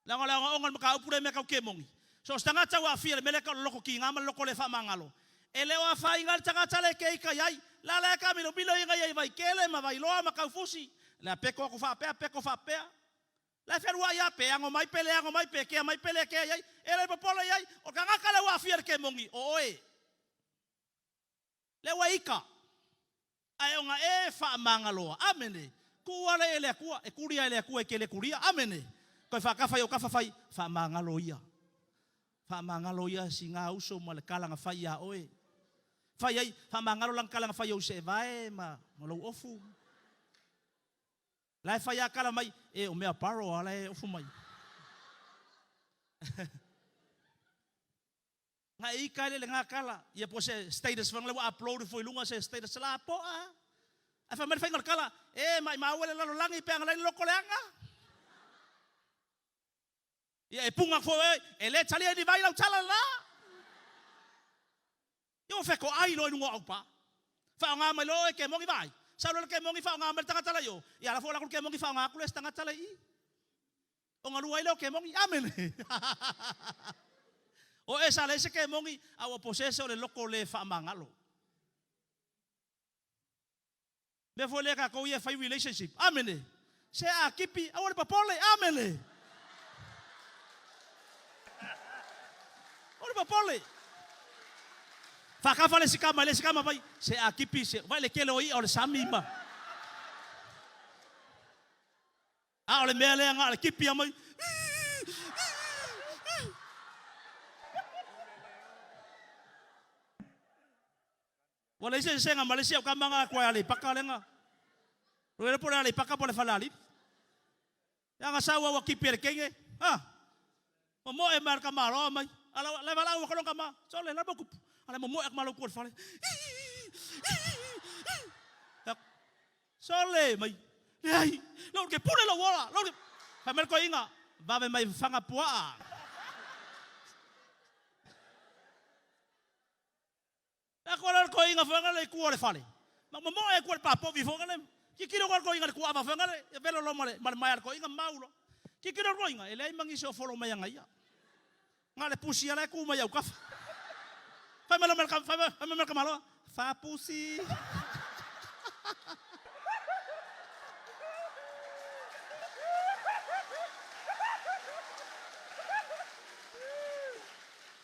Speaker 1: Leaga o le aogaoga o le mataupu lea i mea tau kemoni. So o se tagata ua aafia i le mea lea e tau o le loto kiga ma le loto le faamagalo, e le o afaina ai le tagata lea e keika i ai. La la e taamilomilo ia ia i Vaitele ma Vailoa ma Taufusi, le a peko atu faapea peko faapea. La e fealuai lava pe ano mai pe le ano mai, pe kea mai pe le kea i ai. E le popole i ai, o le tagata lea ua aafia i le kemoni, o oe. Lea ua ika, ae ona e faamagaloa. Amene. Tuu ala e le Atua, e kulia e le Atua e te le kulia. Amene. Toe faatafa i ou tafa fai, faamagalo ia. Faamagalo ia sina uso ma le kala na fai ia oe. Fai ai, faamagalo lana kala na fai ou seevae ma, ma lou ofu. La e fai a kala mai, e o mea borrow a la e ofu mai. Nga e ika ai le nga kala, ia po se status fanga le ua upload ifo i luga se status la po'a. Ae fai mai le faiga o le kala, e maimau e le lalolagi pe ana lai le loko leaga. Ia e punga atu foi oe, e le talia i ni vai lau tala la. Ia ua fetoai loa i luga o aupa. Faaaoga mai loa oe e kemoni vaai. Sau loa le kemoni faaaoga mai le tagata la i o, ia ala foi o le kemoni faaaoga atu le isi tagata la i i. Ona lua ai lea o kemoni. Amene! O e sa leai se kemoni, a ua posese o le loko le faamagalo. Mea foi lea tatou ia e fai relationship. Amene! Se a kipi, aua le popole. Amene! Aua le popole. Faakafa le isi kama i le isi kama vai se a kipi se vai le tele o i'a o le sami ma A o le mea lea na o le kipi a mai. Ua leai se eseesega ma le isi au kama na atu ai Aleipata lea na Ua iloa po o le Aleipata po o le Falealili. Ia na sau au kipi e le teine, ha? Momoe mai le tamaloa mai. Ala le valaau atu lona tama, sole la mo tupu. Ala momoe atu ma lou tua i le fale. Sole mai, leai, lou ke pule lou ola, lou ke... Fai mai le toeaina, vave mai fafaga puaa. E ako le toeaina foi le i tua o le fale. Ma momoe ai tua le papovi foi le. Tilotilo le toeaina i le tuaava foi le, ia velo loa ma le ma le maea a le toeaina mau loa. Tilotilo le toeaina, e leai ma nisi o folo mai ana ia. Na o le pusi lava la e tu mai i autafa. Fai mai le fai mai le tamaloa, Faapusi.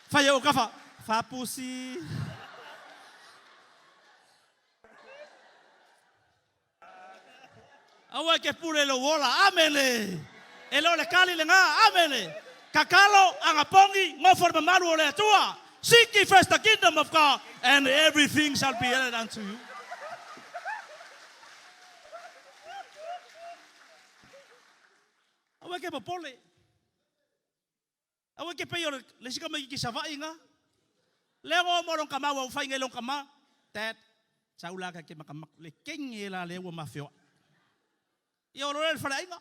Speaker 1: Fai e kafa, Faapusi. Aua e te pule i lou ola. Amene. E le o le kali lena. Amene. Tatalo, anapogi, nofo i le mamalu o le Atua. Seek ye first the kingdom of God and everything shall be added unto you. Aua e te popole. Aua e te pei o le isi tamaititi Savaii na. Lea ua oo mo lona tama ua fai nei lona tama, Dad, sau la ta te matamata, le kenge la lea ua ma feoai. Ia olo lea i le faleaiga.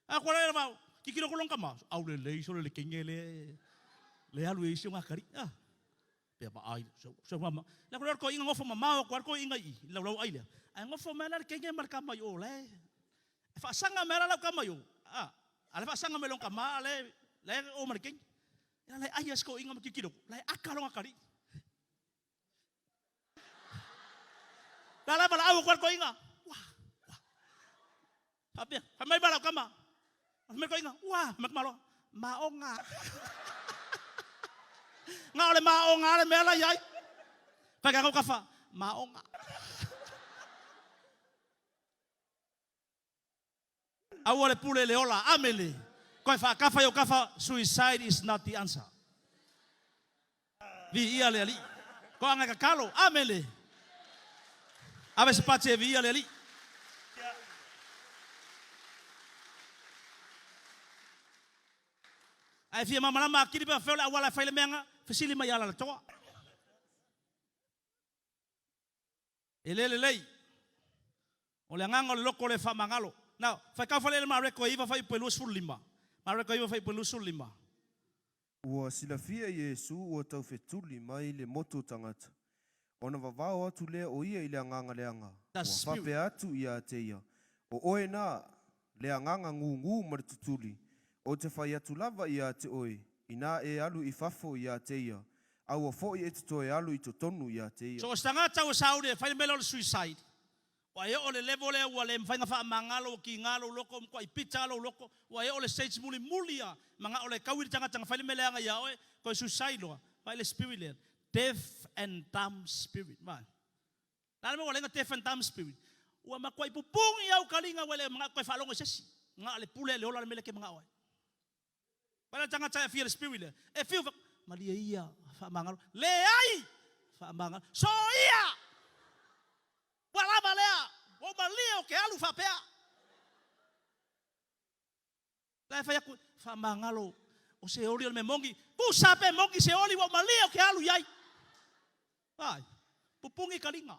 Speaker 1: A koa lea vau, titilo ko lona tama, au lelei sole le kenge lea le alu e isi o ngakari. Ah. Pea vaai, so so mama. La ko ko inga ngofo mamao ko ko inga i lau lau ai lea. Ai ngofo mai la le kenge ma le kama i o le. E faasaga mai la lau kama i o. A, a le faasaga mai long kama a le le o ma le kenge. Ia le ai as ko inga ma kikilo. Le aka longa kali. La la bala au ko ko inga. Wa. Wa. Faapea, fai mai ma lau kama. Fai mai ko inga, ua, ma malo. Maonga. Nga o le maonga le mea la iai. Fai ka kafa, maonga. Aua le pule le ola. Amene. Koe faakafa i o kafa, suicide is not the answer. Viia le Alii. Ko anga kakalo. Amene. Ave se pati e viia le Alii. Ae fia malamalama atili pe fea o le auala e fai le mea nga, fesili mai ia Alalatoa. E le lelei. O le agaga o le loko le faamagalo. Now, faitau faleele Mareko e 9 fuaiupu e 25. Mareko e 9 fuaiupu e 25.
Speaker 2: Ua silafia Iesu ua taufetuli mai le motu o tagata, ona vavao atu lea o ia i le agaga leaga,
Speaker 1: The
Speaker 2: ua
Speaker 1: Spirit.
Speaker 2: faapea atu ia te ia, O oe na, le agaga gūgū ma le tutuli, ou te fai atu lava ia te oe, inā e alu i fafo ia te ia, Aua foi e te toe alu i totonu ia te ia.
Speaker 1: So o se tagata ua sauni e fai le mea lea o le suicide, ua e oo i le level lea ua le mafai ona faamagalo, ua kiga lou loko, ua matuai pita lou loko, ua e oo i le stage mulimuli a manao le taui le tagata na fai le mea leaga ia oe, toe suicide loa, vaai le spirit lea, deaf and dumb spirit, vaai. Le a le mea ua ala ai ona deaf and dumb spirit? Ua matuai pupugi au kaliga ua le manao toe faalogo i se isi, na o le pule le ola le mea lea e te manao ai. Vaai la le tagata e afia le spirit lea, e fiu fa, malie ia, faamagalo. Leai! Faamagalo. Soia! Ua lava lea, ua ou malie ou te alu faapea. La e fai atu, faamagalo, o se oli o le mea moni, tusa pe moni se oli ua ou malie ou te alu i ai. Vaai, pupugi kaliga.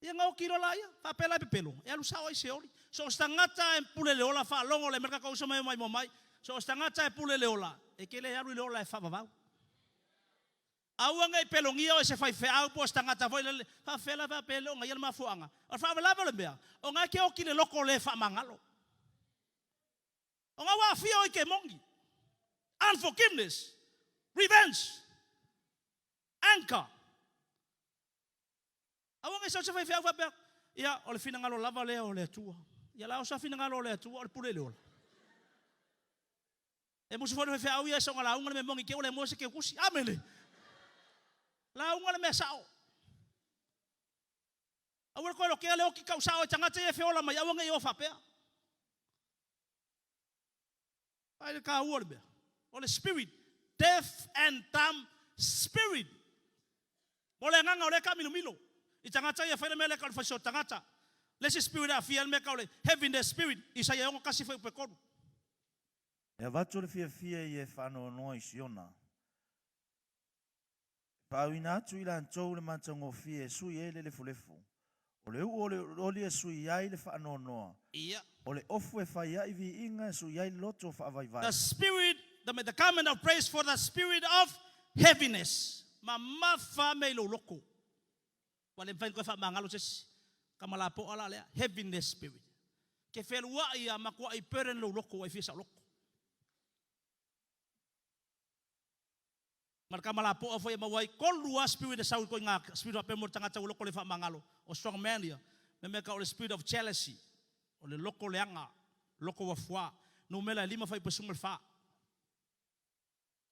Speaker 1: Ia na oti loa laia, faapea la e pepelo, e alu sao ai se oli. So o se tagata e pule le ola, faalogo le mea tatou uso mai mai mai, so o se tagata e pule le ola, e te le alu i le ola e faavavau. Aua nei pelogia oe se faifeau po o se tagata foi lele, faafefea la faapea e le o gaia le mafuaaga. O le faalavelave o le mea, o na e te oti le loko le faamagalo. O na ua aafia oe i kemoni, unforgiveness, revenge, anger. Aua ne i sau se faifeau faapea, Ia, o le finagalo lava lea o le Atua. Ia la o sa finagalo o le Atua, o le pule i le ola. E musu foi le faifeau ia e soga lauga le mea moni ke ua le moe se keukusi. Amene. Lauga le mea sao. Aua le koe lokea le oki kau sao e tagata ia e feola mai aua nei o faapea. Ai le taua o le mea. O le spirit, deaf and dumb spirit. O le agaga o lea e taamilomilo i tagata ia e fai le mea lea e tau o le faisoa tagata. Le isi spirit e aafia ai le mea e tau o le heaviness spirit, Isaia 61 fuaiupu e 3.
Speaker 3: E avatu le fiafia ia e faanoanoa i Siona. E faauina atu i latou le matagofie e sui ai le lefulefu. O le u'u o le olioli e sui ai le faanoanoa.
Speaker 1: Ia.
Speaker 3: O le ofu e fai ai viiga e sui ai le loto faavaivai.
Speaker 1: The spirit, the, the garment of praise for the spirit of heaviness. Mamafa mea i lou loto. Ua le mafai ona toe faamagalo se isi. Tama lapoa la lea, heaviness spirit. Ke feluai a matuai burden lou loto ua e fia saoloto. Ma le tama lapoa foi e maua ai tolu lava spirit e sau i ituaiga spirit faapea mo le tagata ua loto le faamagalo. O strong man ia, mea mea tau o le spirit of jealousy, o le loto leaga, loto ua fuā. Numera e lima fuaiupu e 14.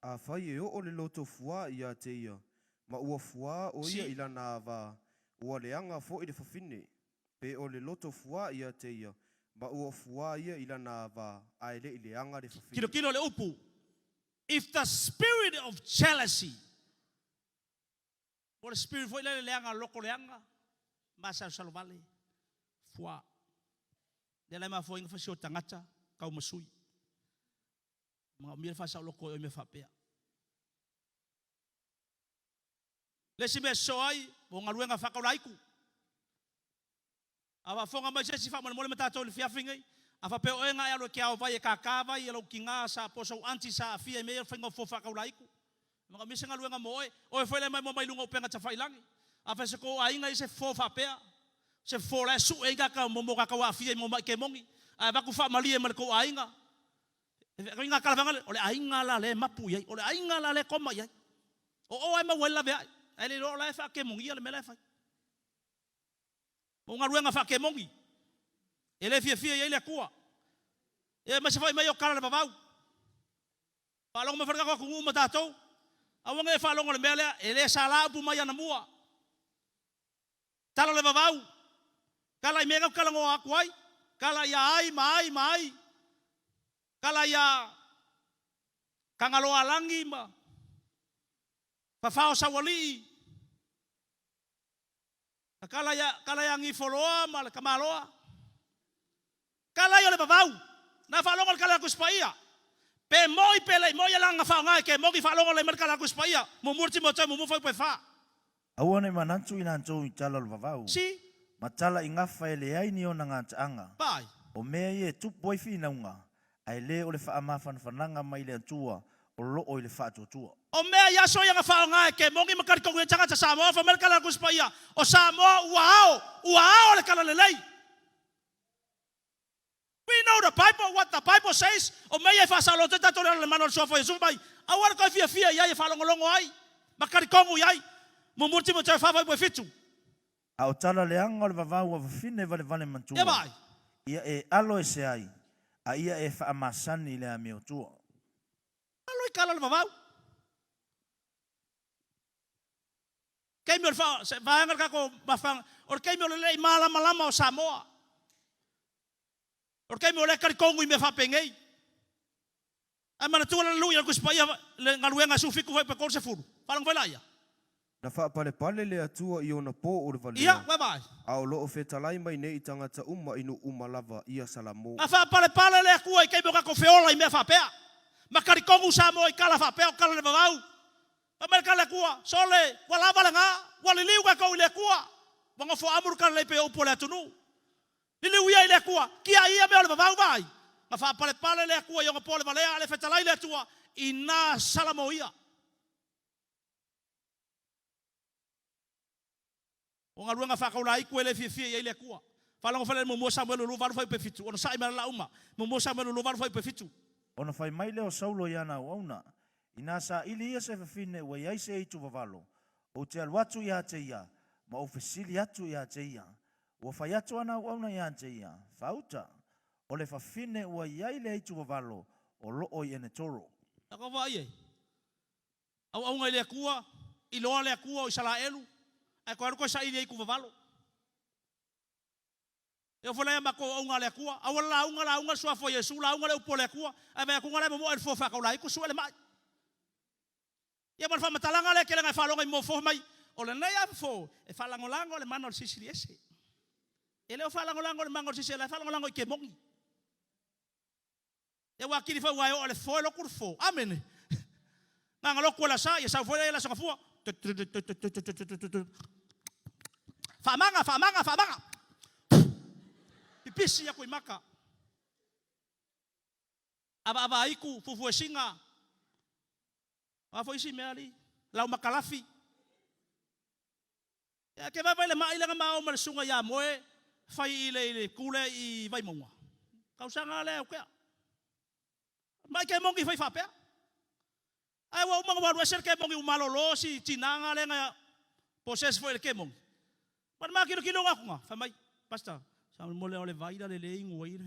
Speaker 2: Afai e oo le loto fuā ia te ia, ma ua fuā o ia
Speaker 1: Si.
Speaker 2: i lana ava, ua leaga foi le fafine. Pe o le loto fuā ia te ia, ma ua fuā ia i lana ava, ae le i leaga le fafine.
Speaker 1: Tilotilo le upu If the spirit of jealousy, po o le spirit foi lea le leaga loko leaga, masalosalo vale, fuā. Lea la e mafua ai ona fasi o tagata tau ma sui. Manaomia le faasaoloko i mea faapea. Le isi mea e sosoo ai, o galuega faataulaitu. A faafofoga mai se isi faamolemole ma tatou i le afiafi nei, a faapea o oe na e alu e ke aovai e kākā vai e lou tinā sa po o sou aunty sa aafia i mea ia o le faiga o fofo faataulaitu, e manaomia se galuega mo oe, oe foi la e maimoa mai luga o upega tafailangi. A fai se tou aiga i se fofo faapea, se fofo la e sue ai tagata mo tagata ua aafia i mai kemoni, ae avatu faamalie ma le tou aiga, e ina talavaga o le aiga la lea e mapu i ai, o le aiga la lea e koma i ai. O o lava e maua ai le laveai, ae le iloa o la e faakemonia le mea la e fai. O galuega faakemoni, e le fiafia i ai le Atua. E aemaise foi mai o tala le vavau. Faalogo mai foi le tatou atunuu ma tatou. Aua ne i e faalogo i le mea lea, e le sala upu mai anamua. Tala le vavau, tala i mea na talanoa atu ai, tala ia ai ma ai ma ai, tala ia Tagaloaalagi ma Fafao Saualii, Tala ia, tala ia Gifoloa ma le Tamaloa. Tala ia o le vavau. Na faalogo le tala a Tusi Paia. Pe moi pe le i moi e lana faaaoga e ke moni faalogo lelei mai le tala a Tusi Paia. Muamua le Timoteoe muamua fuaiupu e fa.
Speaker 3: Aua ne i manatu i latou i tala o le vavau,
Speaker 1: Si.
Speaker 3: ma tala i gafa e leai ni ona gataaga.
Speaker 1: Pai.
Speaker 3: O mea ia e tupu ai finauga, ae le o le faamafanafanaga mai le Atua o loo i le faatuatua.
Speaker 1: O mea i aso ia na faaaoga e Kemogi ma talitonu i ai tagata Samoa, fai mai le tala a le Tusi Paia, o Samoa ua ao, ua ao le tala lelei. We know the Bible, what the Bible says, o mea ia e faasaoloto ai tatou i le ala o le mana o le Suafa o Iesu fai mai, aua le toe fiafia i ai e faalogologo ai ma talitonu i ai. Muamua Timoteo 4:7.
Speaker 3: A o tala leaga o le vavau a fafine valevale
Speaker 1: Ia
Speaker 3: matua,
Speaker 1: vaai.
Speaker 3: ia e alo ese ai, a ia e faamasani i le amiotua.
Speaker 1: Alo i tala o le vavau. Taimi o le fa, se vaega o le tatou mafuaaga, o le taimi o le le i malamalama o Samoa. O le taimi o lea e talitonu i mea faapenei. Ae manatua le lui a le Tusi Paia le galuega e 17 fuaiupu e 30. Faalogo foi laia.
Speaker 2: Na faapalepale le Atua i ona po o le
Speaker 1: Ia,
Speaker 2: valea,
Speaker 1: ua vaai.
Speaker 2: a o lo o fetalai mai nei i tagata uma i nuu uma lava, ia Salamo.
Speaker 1: Na faapalepale le Atua i taimi o tatou feola i mea faapea. Ma talitonu Samoa i tala faapea o tala le vavau. Fai mai le tala a le Atua, Sole, ua lava lena, ua liliu tatou i le Atua. Ua nofoamu le tala lelei pei o upu a le atunuu. Liliu ia i le Atua, tiai ia mea o le vavau vaai. Na faapalepale le Atua i ona po le valea, a le fetalai le Atua i na Salamo ia. O galuega faataulaitu e le fiafia i ai le Atua. Faalogo foi le muamua Samuelu 28 fuaiupu e 7, onosai mai la uma. Muamua Samuelu 28 fuaiupu e 7.
Speaker 3: Ona fai mai lea o Saulo i ana auauna, Inā saili ia se fafine ua i ai se aitu vavalo, ou te alu atu ia te ia, ma ou fesili atu ia te ia. Ua fai atu ana auauna ia te ia, Faauta, o le fafine ua i ai le aitu vavalo, O loo i Enetoro.
Speaker 1: A ka vaai ai, auauna i le Atua, iloa le Atua o Isalaelu, ae toe alu toe saili ai i tuvavalo. E oo foi la ia matou auauna a le Atua, aua le lauga, lauga le Suafa o Iesu, lauga le upu a le Atua, ae vaai atu la e momoe le fua faataulaiti, sue le mai. Ia ma le faamatalaga lea e tele ina e faalogo i mo fofo mai, o lenei lava fofo e faalagolago i le mana o le Silisili Ese. E le o faalagolago i le mana o le Silisili Ese, o la e faalagolago i kemoni. Ia ua atili foi aua e oo lava i le fofo e lotu le fofo. Amene. Na ona lotu e le asa, ia sau foi lea i le Aso Gafua. Faamaga, faamaga, faamaga. Pipisi atu i mata. Avaavaaitu, fufuesina. O a foi isi mea alii? Laumakalafi. Ia e te vaivai i le mai lea na ma o ma le susuga ia Moe fai i le i le itu lea i Vaimauga. Tausaga lea ua tea. Mai kemoni fai faapea. Ae ua uma ona ua alu ese le kemoni ua malolo si tina na lea na possess foi i le kemoni. Ma le matilotilo atu na, fai mai, Pastor, faamolemole o le vai la le le inu ai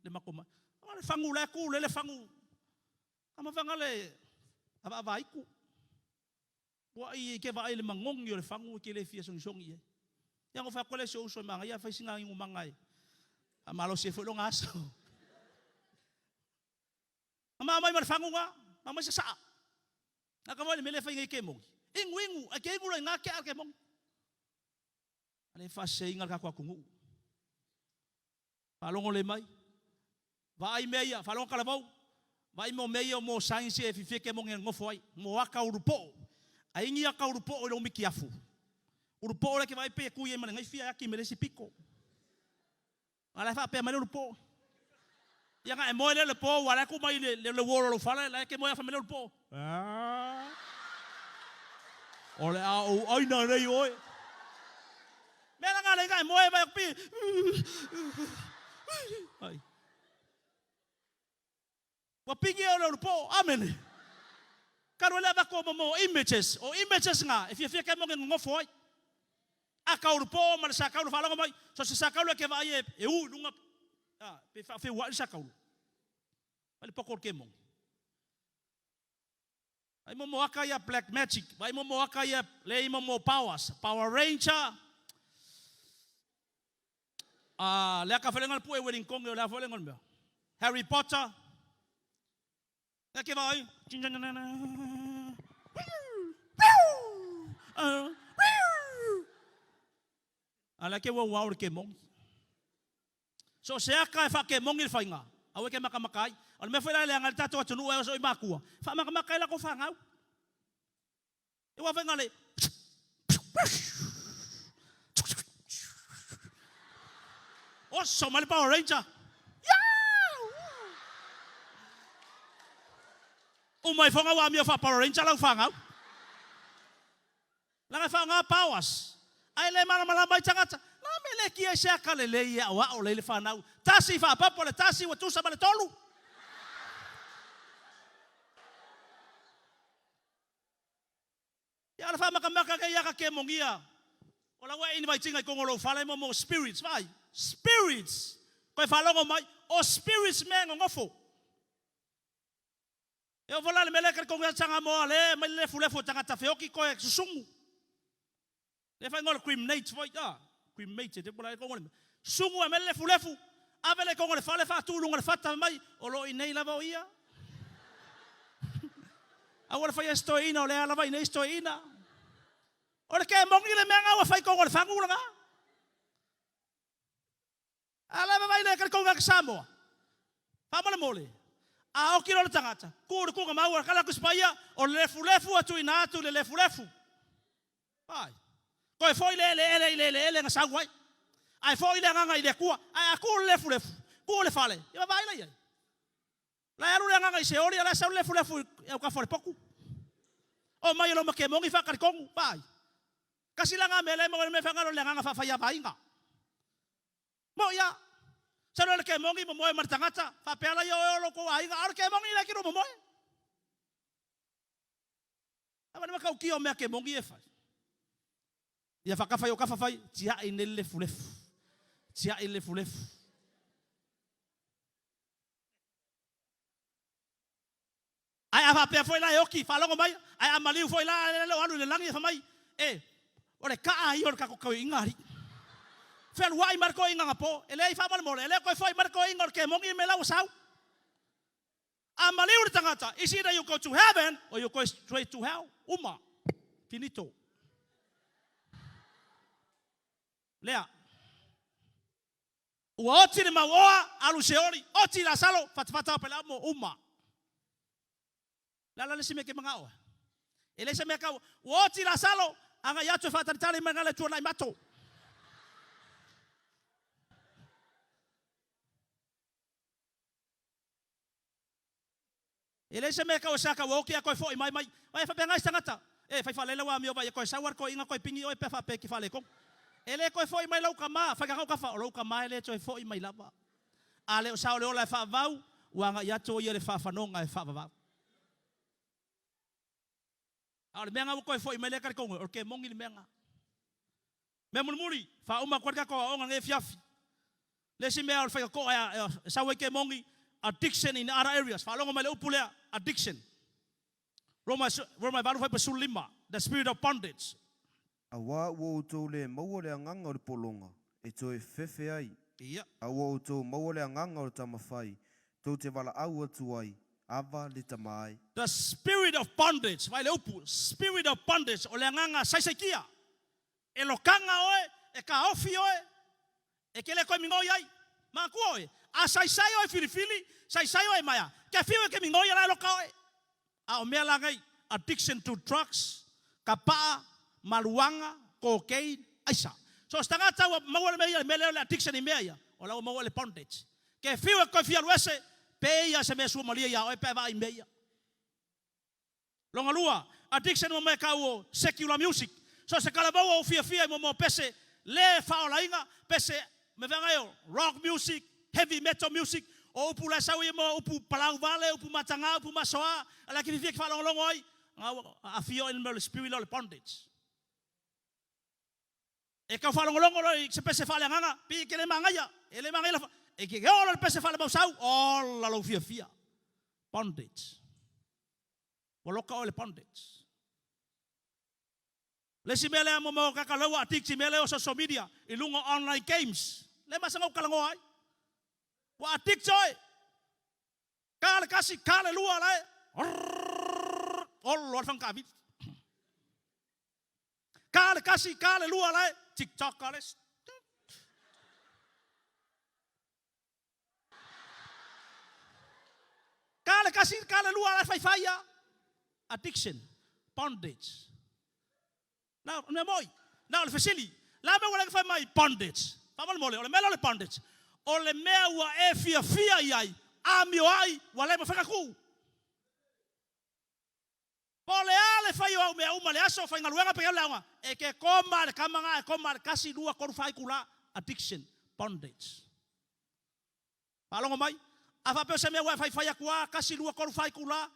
Speaker 1: le matou mai. O le fagu la e tu lele fagu. Tama fai le avaavaaitu. Ua ai e te vaai i le manogi o le fagu e te le fia sogisogi i ai. Ia ona ou fai atu lea i si ou uso e manaia fai sina inumaga e faamalosi ai foi lona aso. Na ma aumai ma le fagu na, ma aumai sasaa. Na ka foi le mea lea e fai nei kemoni. Inu, inu, ae te inu loa i ina tea le kemoni. A le faaseseina le tatou atunuu. Faalogo lelei mai. Vaai mea ia, faalogo Talavou, vaai mo mea ia mo signs ia e fiafia kemoni e nonofo ai, mo ata ulupoo. Ai ni ata ulupoo i lou mitiafu. Ulupoo lea e te vaai pei e tui ai ma le naifi ae ati mai le isi pito. A o la e faapea mai le ulupoo. Ia ona e moe lea i le po aua o la e tu mai i le wall o lou fale, la e te moe lava fai mai le ulupoo. O le a ou aina nei oe. Mea la na e moe vai pi. Ai. Ua pigi e o le ulupo. Amene. Kalu ele avatu o mo images. O images nga e fiafia ke mo nonofo ai. A ka ulupo ma le sakaulu faalogo mai. So se sakaulu e ke vaai e, e u i luga. A, pe faafeua'i le sakaulu. Vai le poko o le kemoni. Vai mo aka ia black magic, vai mo aka ia le mo powers, Power Ranger. Ah, le aka whalenga le pue wedding konge o le whalenga le mea. Harry Potter. Ia ke vai. A ke ua ua o le kemongi. So o se aka e faakemogi le faiga, aua e ke makamaka ai. O le mea foi la e leaga ai le tatou atunuu e oso i makua, faamakamaka ai latou fanau. E ua faiga le Oso mai le Power Ranger. Uma ifoga ua amio faa-Power Ranger lau fanau. Leaga e faaaoga powers. Ae le malamalama ai tagata. Na mea le kia i se aka lelei e aoao lelei le fanau. Tasi faapapo le tasi ua tusa ma le tolu. Ia o le faamakamaka nei aka kemonia. O la ua e invite ina i totonu o lou fale mo mo spirits. Vaai. Spirits. Koe faalogo mai. O spirits mea e nonofo. E oo foi la i le mea lea e talitonu ai Samoa lea e aumai le lefulefu o tagata feoti toe susugu. Lea e faaigoa o le cremate foi, a, cremated, po o le a le mea. Susugu aumai le lefulefu, ave lea i totonu o le fale faatu i luga o le fata fai mai, o lo o i inei lava o ia. Aua le faia se toeaina, o lea lava e i inei se toeaina. O le kemoni le mea lena ua fai i totonu o le fagu lena. A la e vaavaai lea talitonu tagata Samoa. Faamolemole, a oti loa le tagata, tuu i le tuugamau, kala atu i Sipaia, o le lefulefu e tuuina atu i le lefulefu. Vai. Toe foi le eleele i le eleele na sau ai. Ae foi le agaga i le Atua. Ae a tuu le lefulefu, tuu i le fale, ia vaavaai la i ai. La e alu le agaga i Seoli, a o la e sau le lefulefu i autafa o le potu. Omai e loma kemoni faatalitonu. Vaai. Kasi la na mea lea e maua ai le mea e faigalo le agaga faafaiavaina. Moʻi a. Sau lea o le kemoni momoe ma le tagata, faapea la ia oe o lo outou aiga, a o le kemoni lea e kilo momoe. A le matautia o mea kemoni e fai. Ia faakafa i o kafa fai, tiai nei le lefulefu. Tiai le lefulefu. Ae a faapea foi la e oti, faalogo mai, ae a maliu foi la ae le o alu i le lagi e fai mai, E, o le kaa ia o le tatou toeaina alii. Fealuai mai le toeaina anapo, e leai faamolemole, e le toe foi mai le toeaina o le kemoni le mea la ua sau. A maliu le tagata, is either you go to heaven or you go straight to hell. Uma. Finito. Lea. Ua oti le mauoa, alu Seoli, oti Lasalo, fatafata o Peleamo, uma. Le a la le isi mea e ke manao ai? E leai se mea tau, ua oti Lasalo, agai atu e faatalitali mai na le tuanai mato. E leai se mea e tau e sa tau ua oti ae toe foi mai mai. Ae faapena isi tagata, e fai faalele ua amio vai e toe sau lava le toeaina toe pigi oe pe a faapea e te faaletonu. E le toe foi mai lou tama, fai tau tafa, o lou tama e le toe foi mai lava. A le o sao le ola e faavavau, ua agai atu o ia i le faafanoga e faavavau. A o le mea lena ua toe foi mai lea talitonu o le kemoni le mea lena. Mea mulimuli, faauma atu ai le tatou aoga lenei afiafi. Le isi mea o le faitotoa e sau ai kemoni, addiction in other areas. Faalogo mai le upu lea, addiction. Roma, Roma e 8 fuaiupu 15, the spirit of bondage.
Speaker 2: Auā ua outou le maua le agaga o le pologa e toe fefe ai, a ua outou maua le agaga o le tamafai tou te valaau atu ai, Ava le tama ai.
Speaker 1: The spirit of bondage, vaai le upu, spirit of bondage, o le agaga saisaitia. E lokaga oe, e kaofi oe, e ke le koe migoi ai. Manatua oe, a saisai oe filifili, saisai oe maea, ke fiu e ke migoi a la e loka oe. A o mea la nei, addiction to drugs, kapaa, maluaga, cocaine, aisa. So o se tagata ua maua le mea ia, le mea lea o le addiction i mea ia, o la ua maua le bondage. Ke fiu e koe fia alu ese, pe ia se mea suamalie ia oe pe a vaai i mea ia. Longa lua, addiction mo mea kau o secular music. So se kalamaua o fiafia i momoa pese le faaolaina, pese me veaga e o rock music, heavy metal music, o upu la e sau ia mo upu palau vale, upu mataga, upu masoa, a la e ke fiafia ke faalogologo ai, nga ua aafia oe i le mea o le spirit lea o le bondage. E tau faalogologo loa i se pese faaleagaga, pei e ke le manaia, e le manaia la, e ke oo loa i le pese faalemausau, ola lou fiafia. Bondage. Ua loka oe i le bondage. Le isi mea lea mo mo kaka lea ua addict i mea lea o social media i luga o online games. Le masana ou talanoa ai. Ua addict oe. Ka le kasi, ka le lua la e. Olo le fangakavili. Ka le kasi, ka le lua la e. TikTok le. Ka le kasi, ka le lua la e faifai a. Addiction, bondage. Na, o le mea moi. Na, o le fesili. La mea ua le fai mai bondage. Faamolemole, o le mea lea o le bondage, o le mea ua e fiafia i ai, amio ai, ua le mafai ona tuu. Po o le a le fai o au mea uma, le aso, faigaluega pe le aoga, e ke koma le kama nga e koma le kasi, lua, tolu, fa itula. Addiction, bondage. Faalogo mai? A faapea o se mea ua e faifai atu a, kasi, lua, tolu, fa itula,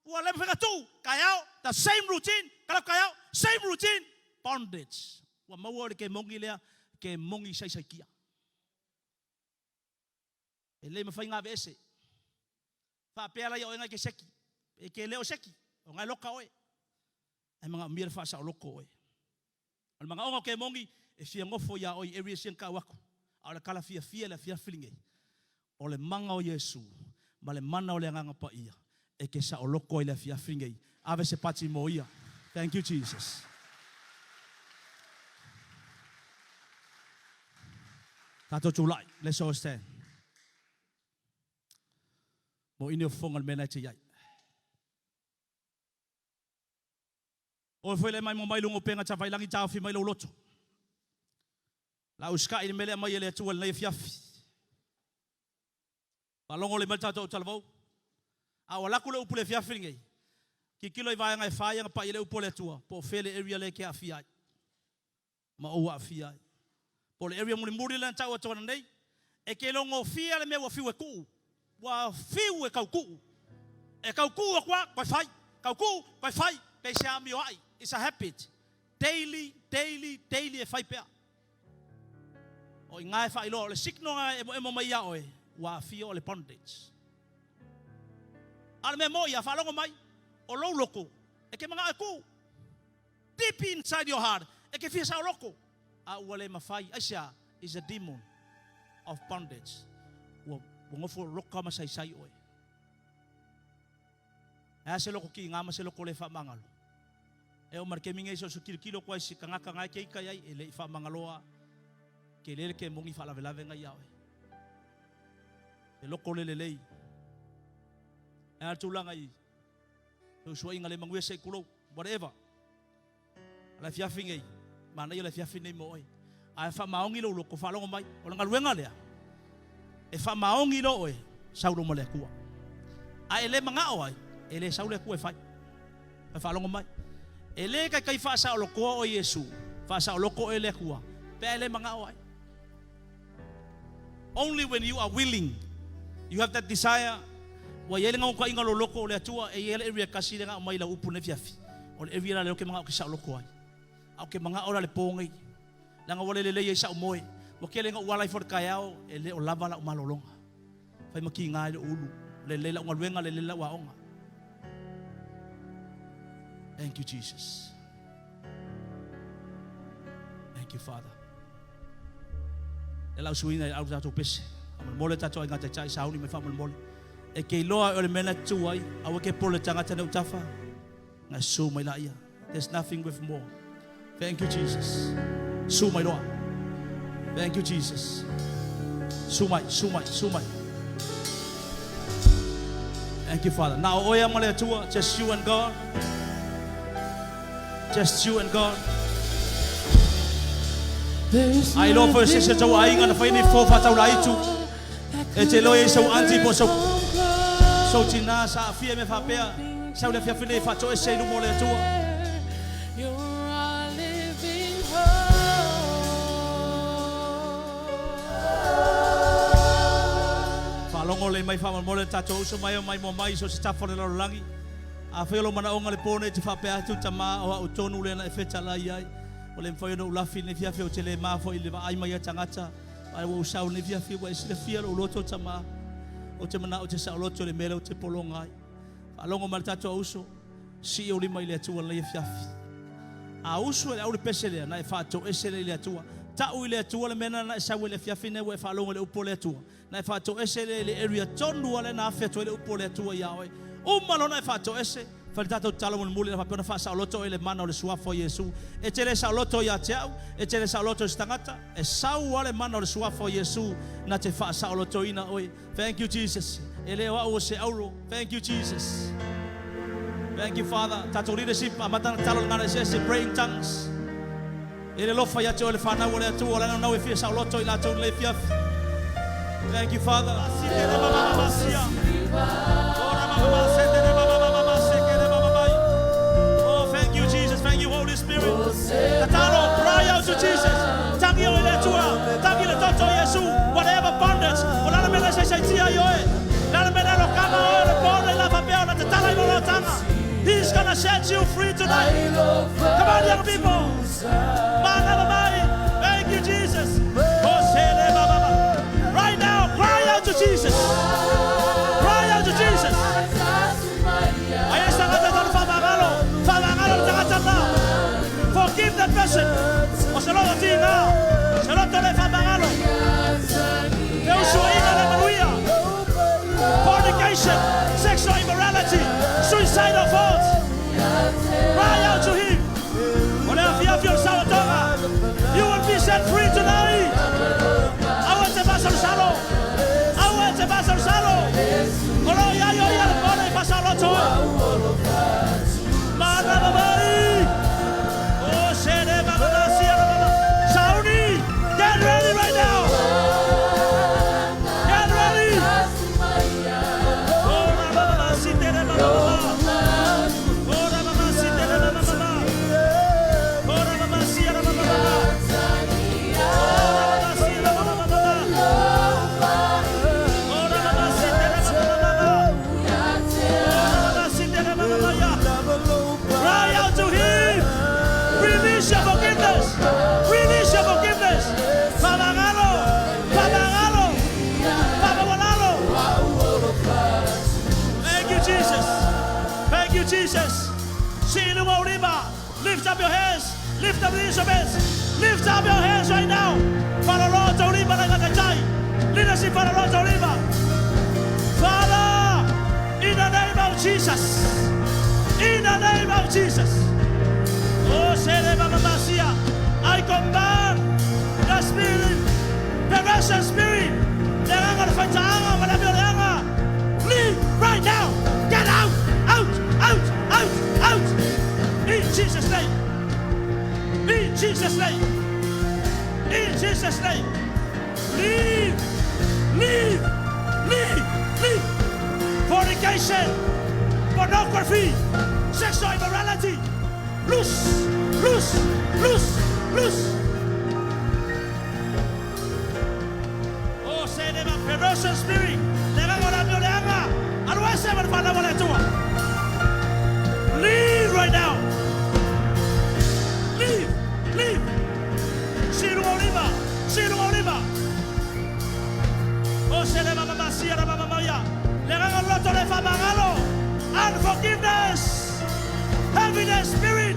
Speaker 1: ua le mafai ona tuu, taeao, the same routine, kala taeao, same routine, bondage. Ua maua oe i le kemoni lea, kemoni saisaitia. E le mafai ona aveese. Faapea la ia oe ngai ke seki. E ke le o seki, o ngai loka oe. Ae manaomia le faasaoloko oe. O le manaoga o kemoni, e fia nofo iā oe i areas ia na tau atu. A o le tala fiafia i le afiafi lenei, o le mana o Iesu ma le mana o le Agaga Paia e ke saoloko ai le afiafi lenei. Ave se pati mo ia. Thank you Jesus. Tatou tulai. Let's all stand. Mo ine o fofoga le mea na e te iai. Oe foi le mai mo mai luga o upega tafailangi taofi mai lou loto. La usikai le mea lea mai e le Atua i lenei afiafi. Faalogo le mai le tatou talavou. A ua alu atu le upu i le afiafi lenei, tilotilo i vaega e fa ia na pai ai le upu a le Atua, po o fea le area lea e te aafia ai. Ma ou aafia ai. Po o le area mulimuli lea na tau atu ananei, e te logofia le mea ua fiu e tuu. Ua fiu e tau tuu. E tau tuu atu lava, toe fai. Tau tuu, toe fai. Pei se amioai. It's a habit. Daily, daily, daily e fai pea. O i ina e faailoa, o le signal lena e emoemo mai ia oe, ua aafia o le bondage. A o le mea moi, a faalogo mai, O lou loto, e te manao e tuu. Deep inside your heart, e te fia saoloto, a ua le mafai. Aisea? Is a demon of bondage. Ua nofo loka ma saisai oe. E a se loko kiiga ma se loko le faamagalo? E oo mai le taimi nei so o se tilotilo atu ai i se tagata na e te ita i ai, e le i faamagaloa, tele le kemoni faalavelave na ia oe. Se loko le lelei. E a le tulaga i feusuaiga le manuia se i tulou, whatever. O le afiafi nei, manaia le afiafi nei mo oe. Ae faamaoni lou loto, faalogo mai, o le galuega lea, e faamaoni loa oe, sau loa ma le Atua. A e le manao ai, e le sau le Atua e fai. Fai faalogo mai. E le taitai faasaolotoa oe Iesu, faasaoloto oe le Atua, pe a e le manao ai. Only when you are willing, you have that desire, ua i ai le gautaiga o lou loto o le Atua, e i ai le area e tasi lea na aumai i lau upu nei afiafi. O le area la lea ou te manao ou te saoloto ai. A ou te manao la le po nei, leaga ua le lelei ai sa'u moe. Ua tele ina ou ala ifo i le taeao, e le o lava la'u malologa. Fai ma kiga ai lou ulu. Lelei la'u galuega, lelei la'u aoga. Thank you, Jesus. Thank you, Father. E lau suina i au tatou pese. Faamolemole tatou aiga taitai sauni mai faamolemole. E ke iloa o le mea na tu ai, aua ke pole tagata nei utafa. Na su mai laia. There's nothing with more. Thank you, Jesus. Su mai loa. Thank you, Jesus. Su mai, su mai, su mai. Thank you, Father. Na o oe ma le Atua, just you and God. Just you and God. Ai loa foi se se tau aiga na fai ni fo whataura aitu. E te loa i sau aunty po sau sau tina sa afia me whapea. Sau le afiafi nei whaatoese i luma o le Atua. Faalogo lelei mai faamolemole le tatou uso mai o maimoa mai i so o se tafa o le lalolagi. Afai o lou manaoga le po nei e te faapea atu, Tama, o au tonu lea na e fetalai ai. Ua le mafai ona ou lafi i lenei afiafi, ou te le ma foi i le vaai mai a tagata. Ae ua ou sau i lenei afiafi, ua e silafia lou loto, Tama. Ou te manao ou te saoloto i le mea lea ou te pologa ai. Faalogo mai le tatou uso, sii ou lima i le Atua i lenei afiafi. A usu e le au le pese lea, na e faatoese lea i le Atua. Tau i le Atua le mea lena na e sau ai i le afiafi nei ua e faalogo i le upu a le Atua. Na e faatoese lea i le area tonu lava lea na afe atu ai le upu a le Atua iā oe. Uma loa ona e faatoese, fai le tatou tatalo mulimuli ina faapea ona faasaoloto oe i le mana o le Suafa o Iesu. E te le saoloto ia te au, e te le saoloto i se tagata, e sau lava le mana o le Suafa o Iesu na te faasaolotoina oe. Thank you Jesus. E le o au o se auro. Thank you Jesus. Thank you Father. Tatou leadership, amata na tatalo i le gagana eseese, pray in tongues. E le alofa ia te oe le fanau o le Atua, o le naunau e fia saoloto i latou nei afiafi. Thank you, Father. Oh, thank you, Jesus. Thank you, Holy Spirit. Tatalo, cry out to Jesus. Tangi oe i le Atua. Tangi le toto o Iesu. Whatever bondage, o le a le mea na saisaitia ai oe? Le a le mea na lokama oe o le po nei la faapea ona tatala i lou lotaga? He's gonna set you free tonight. Come on, young people. Manava mai. Thank you, Jesus. Right now, cry out to Jesus. Cry out to Jesus. Aia se tagata tau le faamagalo. Faamagalo le tagata lena. Forgive that person. O se loto tiga. Se loto le faamagalo. Feusuaiga le manuia. Fornication, sexual immorality, suicidal thoughts. Cry out to him. O le afiafi o le saolotoga. You will be set free tonight. Aua e te masalosalo. Aua e te masalosalo. O lo o iai o ia le pone i faasaoloto ai. Manava mai. O se le manava. Sii i luga ou lima. Lift up your hands. Lift up the instruments. Lift up your hands right now. Faaloloa outou lima le aiga taitai. Leadership faaloloa outou lima. Father, in the name of Jesus. In the name of Jesus. Oh, sere mama masia. I command the spirit, perversion spirit. Le agaga o le faitaaga ma le amio leaga. Leave right now. Get out, out, out, out, out. In Jesus' name. In Jesus' name. In Jesus' name. Leave, leave, leave, leave. Fornication, pornography, sexual immorality. Loose, loose, loose, loose. Oh, se le ma perversion spirit. Le agaga o le amio leaga. Alu ese ma le fanau a le Atua. Leave right now. Leave, leave. Sii i luga ou lima, sii i luga ou lima. Oh, se le ma ma sia la ma ma ia. Le agaga o le loto le faamagalo. Unforgiveness. Heaviness spirit.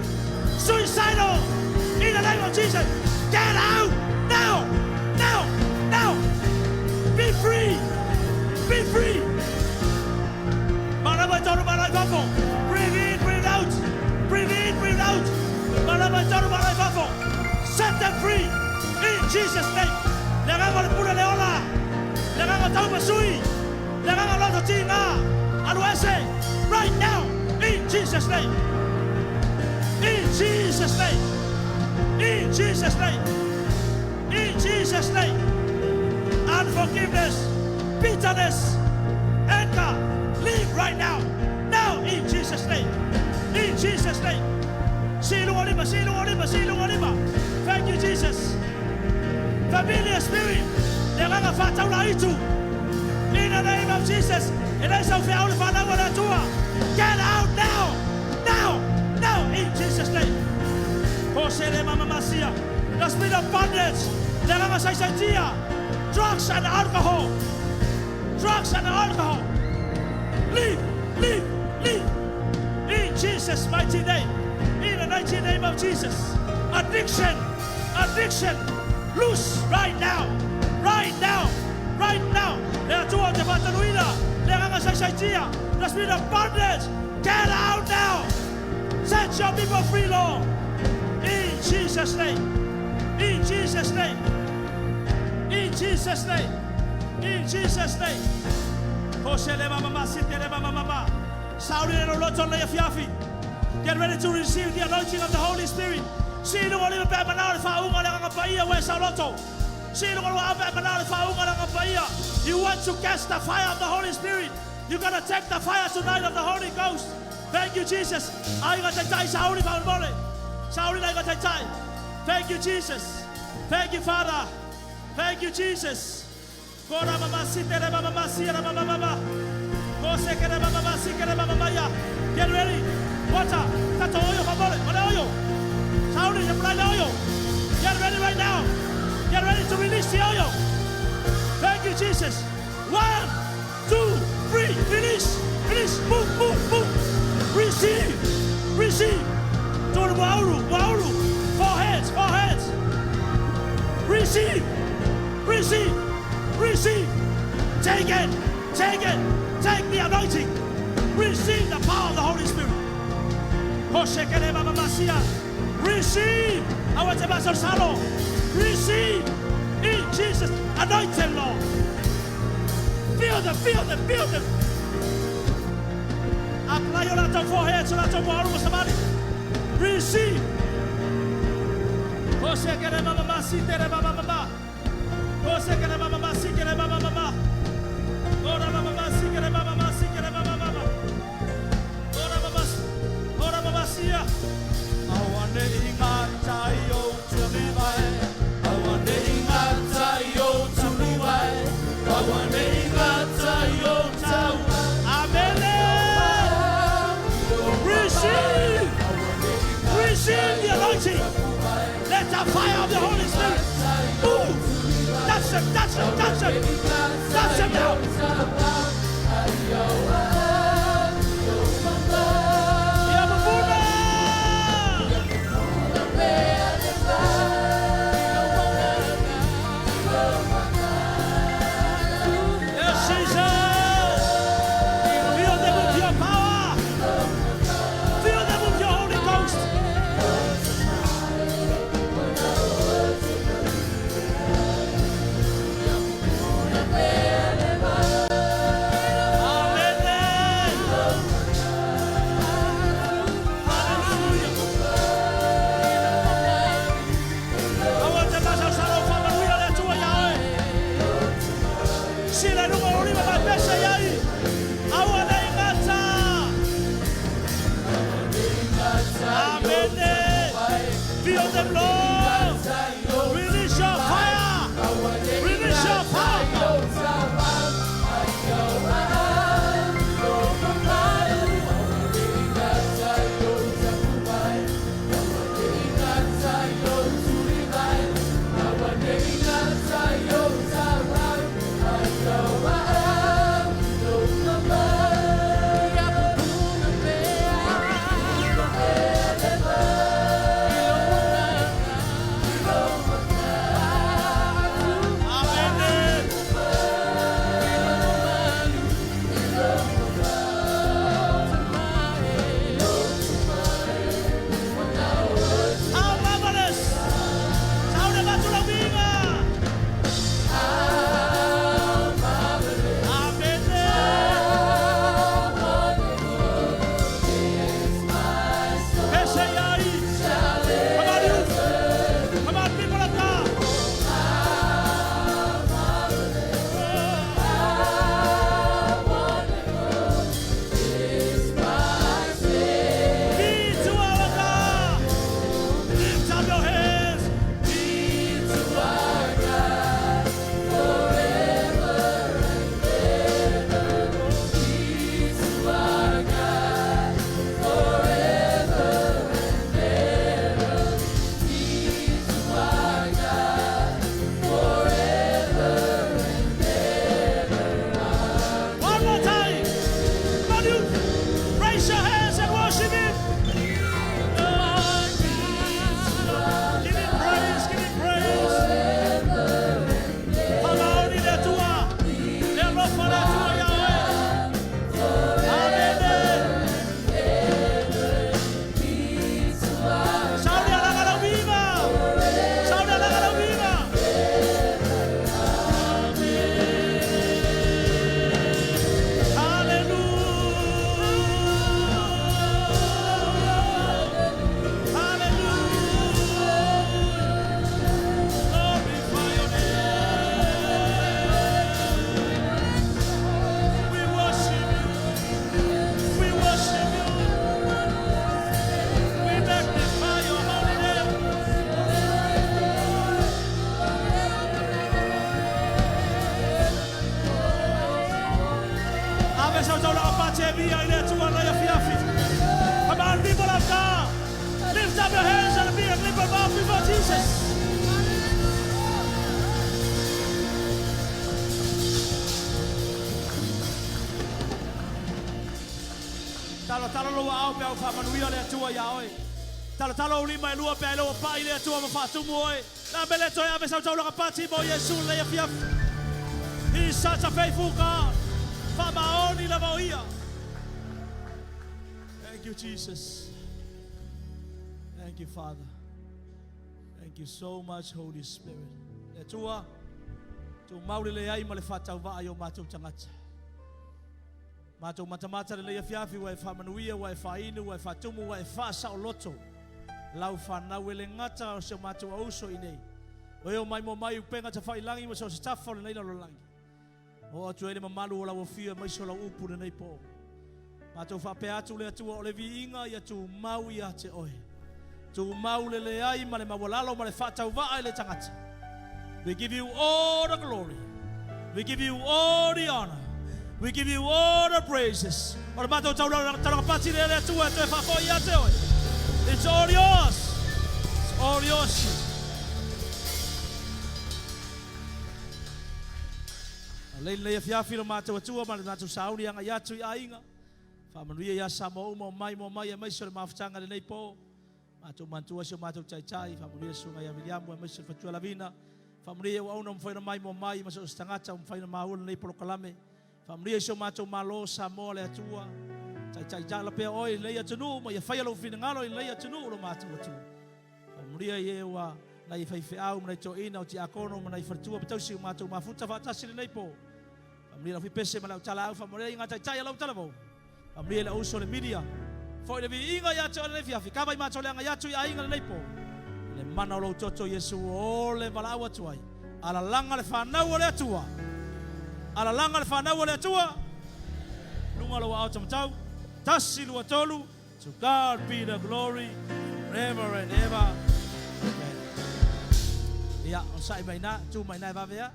Speaker 1: Suicidal. In the name of Jesus. Get out now. Now. Now. Be free. Be free. Malama tonu malai fafo. Breathe in, breathe out. Breathe in, breathe out. Malama tonu malai fafo. Set them free. In Jesus' name. Le agaga o le pule le ola. Le agaga o taumasui. Le agaga o loto tiga. Alu ese. Right now. In Jesus' name. In Jesus' name. In Jesus' name. In Jesus' name. Unforgiveness, bitterness, anger, leave right now. Now, in Jesus' name. In Jesus' name. Sii i luga lima, sii i luga lima, sii i luga lima. Thank you, Jesus. Familiar spirit. Le agaga faataula aitu. In the name of Jesus. E le sau feau le fanau a le Atua. Get out now. Now. Now. In Jesus' name. Ko se le mama masia. The spirit of bondage. Le agaga saisaitia. Drugs and alcohol. Drugs and alcohol. Leave, leave, leave. In Jesus' mighty name. In the mighty name of Jesus. Addiction, addiction. Loose right now. Right now. Right now. Le Atua ou te faatanuina. Le agaga saisaitia. The spirit of bondage. Get out now. Set your people free, Lord. In Jesus' name. In Jesus' name. In Jesus' name. In Jesus' name. Ko se le mama ma se te le mama mama. Sauli le loto le afiafi. Get ready to receive the anointing of the Holy Spirit. Sii i luga lima pe manao le faauga le agaga paia ue sauloto. Sii i luga lua pe manao le faauga le agaga paia. You want to catch the fire of the Holy Spirit. You're gonna take the fire tonight of the Holy Ghost. Thank you, Jesus. Aiga taitai sauli faamolemole. Sauli le aiga taitai. Thank you, Jesus. Thank you, Father. Thank you, Jesus. Ko ra mama si te re mama ma si ra mama mama. Ko se ke re mama ma si ke re mama ma ya. Get ready. Water. Tato oio faamolemole. Male oio. Sauli, apply the oil. Get ready right now. Get ready to release the oil. Thank you, Jesus. One, two, three. Release. Release. Move, move, move. Receive. Receive. To the wauru, wauru. Four hands, four hands. Receive. Receive. Receive. Take it. Take it. Take the anointing. Receive the power of the Holy Spirit. Koshekere mama masia. Receive. Awate basal salo. Receive. In Jesus. Anoint them, Lord. Feel them, feel them, feel them. Apply your lato forehead to lato wauru samali. Receive. Koshekere mama masi tere mama mama. Koshekere mama masi kere mama mama. Ora mama masi kere mama masi kere mama mama. Ora mama ora mama sia. Awane inga tai o tuli mai. Awane inga tai o tuli mai. Awane inga tai o tau. Amen. Receive. Receive the anointing. Let the fire of the Holy Spirit move. Touch them, touch them, touch them. Touch them now. Ia mafuna. Amene. Feel them, Lord. Release your fire. Release your power. Amene. How marvelous. Sao le vatu lau viga. Amene. Pese iai. Come on, youth. Come on, people of God. Be to our God. Lift up your hands. Be to our God forever and ever. One more time. Come on, youth. Raise your hands and worship Him. Give Him praise, give Him praise. Famaoni le Atua, le alofa le Atua ia oe. Amene. Sauni alaga lau viva. Sauni alaga lau viva. Hallelujah. Hallelujah. Glorify your name. We worship you. We worship you. We magnify your holy name. Ave sau tau laka pate via i le atua nei afiafi. Come on, people of God. Lift up your hands and be a clip of offering for Jesus. Talo talo lou aao pe a ua faamanuia le Atua iā oe. Talo talo ou lima e lua pe a e le ua pai le Atua ma faatumu oe. La mele toe ave sau taulaga pati mo Iesu lenei afiafi. He is such a faithful God. Faamaoni lava o ia. Thank you Jesus. Thank you Father. Thank you so much Holy Spirit. Le Atua, tumau le leai ma le faatauvaa i o matou tagata. Matou matamata lenei afiafi ua e faamanuia, ua e faainu, ua e faatumu, ua e faasaoloto lau fanau e le gata o si o matou auso i nei. O e o mai moa mai upega tafailagi ma so o se tafa o lenei lalolagi. Oo atu ai le mamalu o lau afio aemaise o lau upu lenei po. Matou faapea atu le Atua o le viiga ia tumau ia te oe. Tumau le leai ma le maualalo ma le faatauvaa i le tagata. We give you all the glory. We give you all the honor. We give you all the praises. O le matou taulaga pati lea le Atua e toe faafoi ia te oe. It's all yours. It's all yours. Lei lenei afiafi lo matou Atua ma le matou sauni agai atu i aiga. Faamanuia ia Samoa uma o mai moa mai aemaise o le mafutaga i lenei po. Matou manatua si o matou Taitai, faamanuia le Susuga ia Viliamu aemaise le Fatua Lavina. Faamanuia i auauna ua mafai ona mai moa mai ma so o se tagata ua mafai ona maua lenei polokalame. Faamanuia i si o matou Malo Samoa le Atua. Taitai pea oe i lenei atunuu ma ia faia lou finagalo i lenei atunuu lo matou Atua. Faamanuia i e ua nai faifeau ma nai toeaina o tiakono ma nai faletua ma tausi ua matou mafuta faatasi i lenei po. Faamanuia lau fipese ma lau talaau, faamanuia i ngā taitai a lau talavou. Faamanuia i lau uso le media. Foi le viiga ia te oe lenei fiafi. Kava i matou le agai atu i aiga lenei po. I le mana o lou toto Iesu o le valaau atu ai. Alalaga le fanau o le Atua. Alalaga le fanau o le Atua. Luga lou aao tamatau. Tasi, lua, tolu. To God be the glory. Forever and ever. Amen. Ia, onosai mai ina, tu mai ina e vave lava.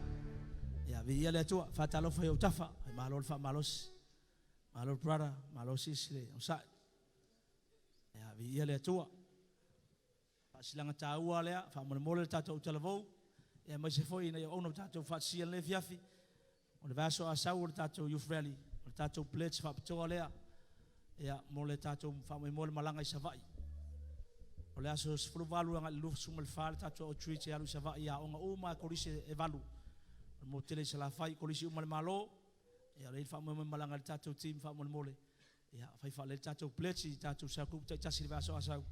Speaker 1: Ia, viia le Atua, faatalofa i ou tafa, malo le faamalosi. Malo brother, malo sisi le onosai. Ia, viia le Atua. Faasilaga taua lea, faamolemole le tatou talavou, ia aemaise foi ina ia auauna ua tatou faatasia i lenei afiafi, o le vaiaso a sau o le tatou Youth Rally, o le tatou pledge faapitoa lea, ia, mo le tatou faamoemoe le malaga i Savaii. O le aso 18 agai i le 24 le tatou outreach e alu i Savaii i aoga uma lava, kolisi e valu, o le motu tele i Salafai, kolisi uma a le Malo, ia o lea e i ai le faamoemoe e malaga ai le tatou team faamolemole. Ia, fai faalelei le tatou pledge i tatou cell group taitasi i le vaiaso a sau.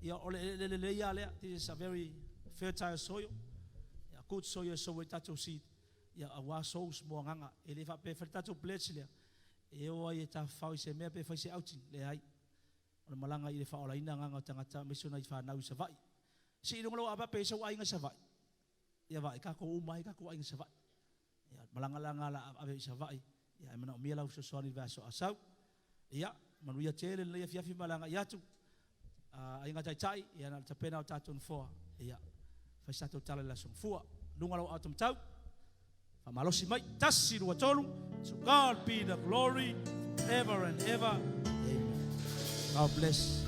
Speaker 1: Ia, o le eleele lelei lava lea. This is a very fertile soil. Ia, good soil e sow ai tatou seed. Ia, aua souls mo agaga. E le faapea e fai le tatou pledge lea, e o ai e tafafao i se mea pe fai se outing. Leai. O le malaga i le faaolaina agaga o tagata aemaise o nai fanau i Savaii. Sii i luga lou aapa pe i ai sou aiga i Savaii. Ia vaai, tatou uma ai tatou aiga i Savaii. Ia, malaga la nga la ave i Savaii, ia ae manaomia lau fesoasoani i le vaiaso a sau. Ia, manuia tele lenei afiafi ma le agai atu. Aiga Taitai, ia na o le tapena o tatou nofoa, ia, fai se tatou tala i le Aso Gafua. Luga lou ato matau, faamalosi mai, tasi, lua, tolu, to God be the glory, ever and ever. Amen. God bless.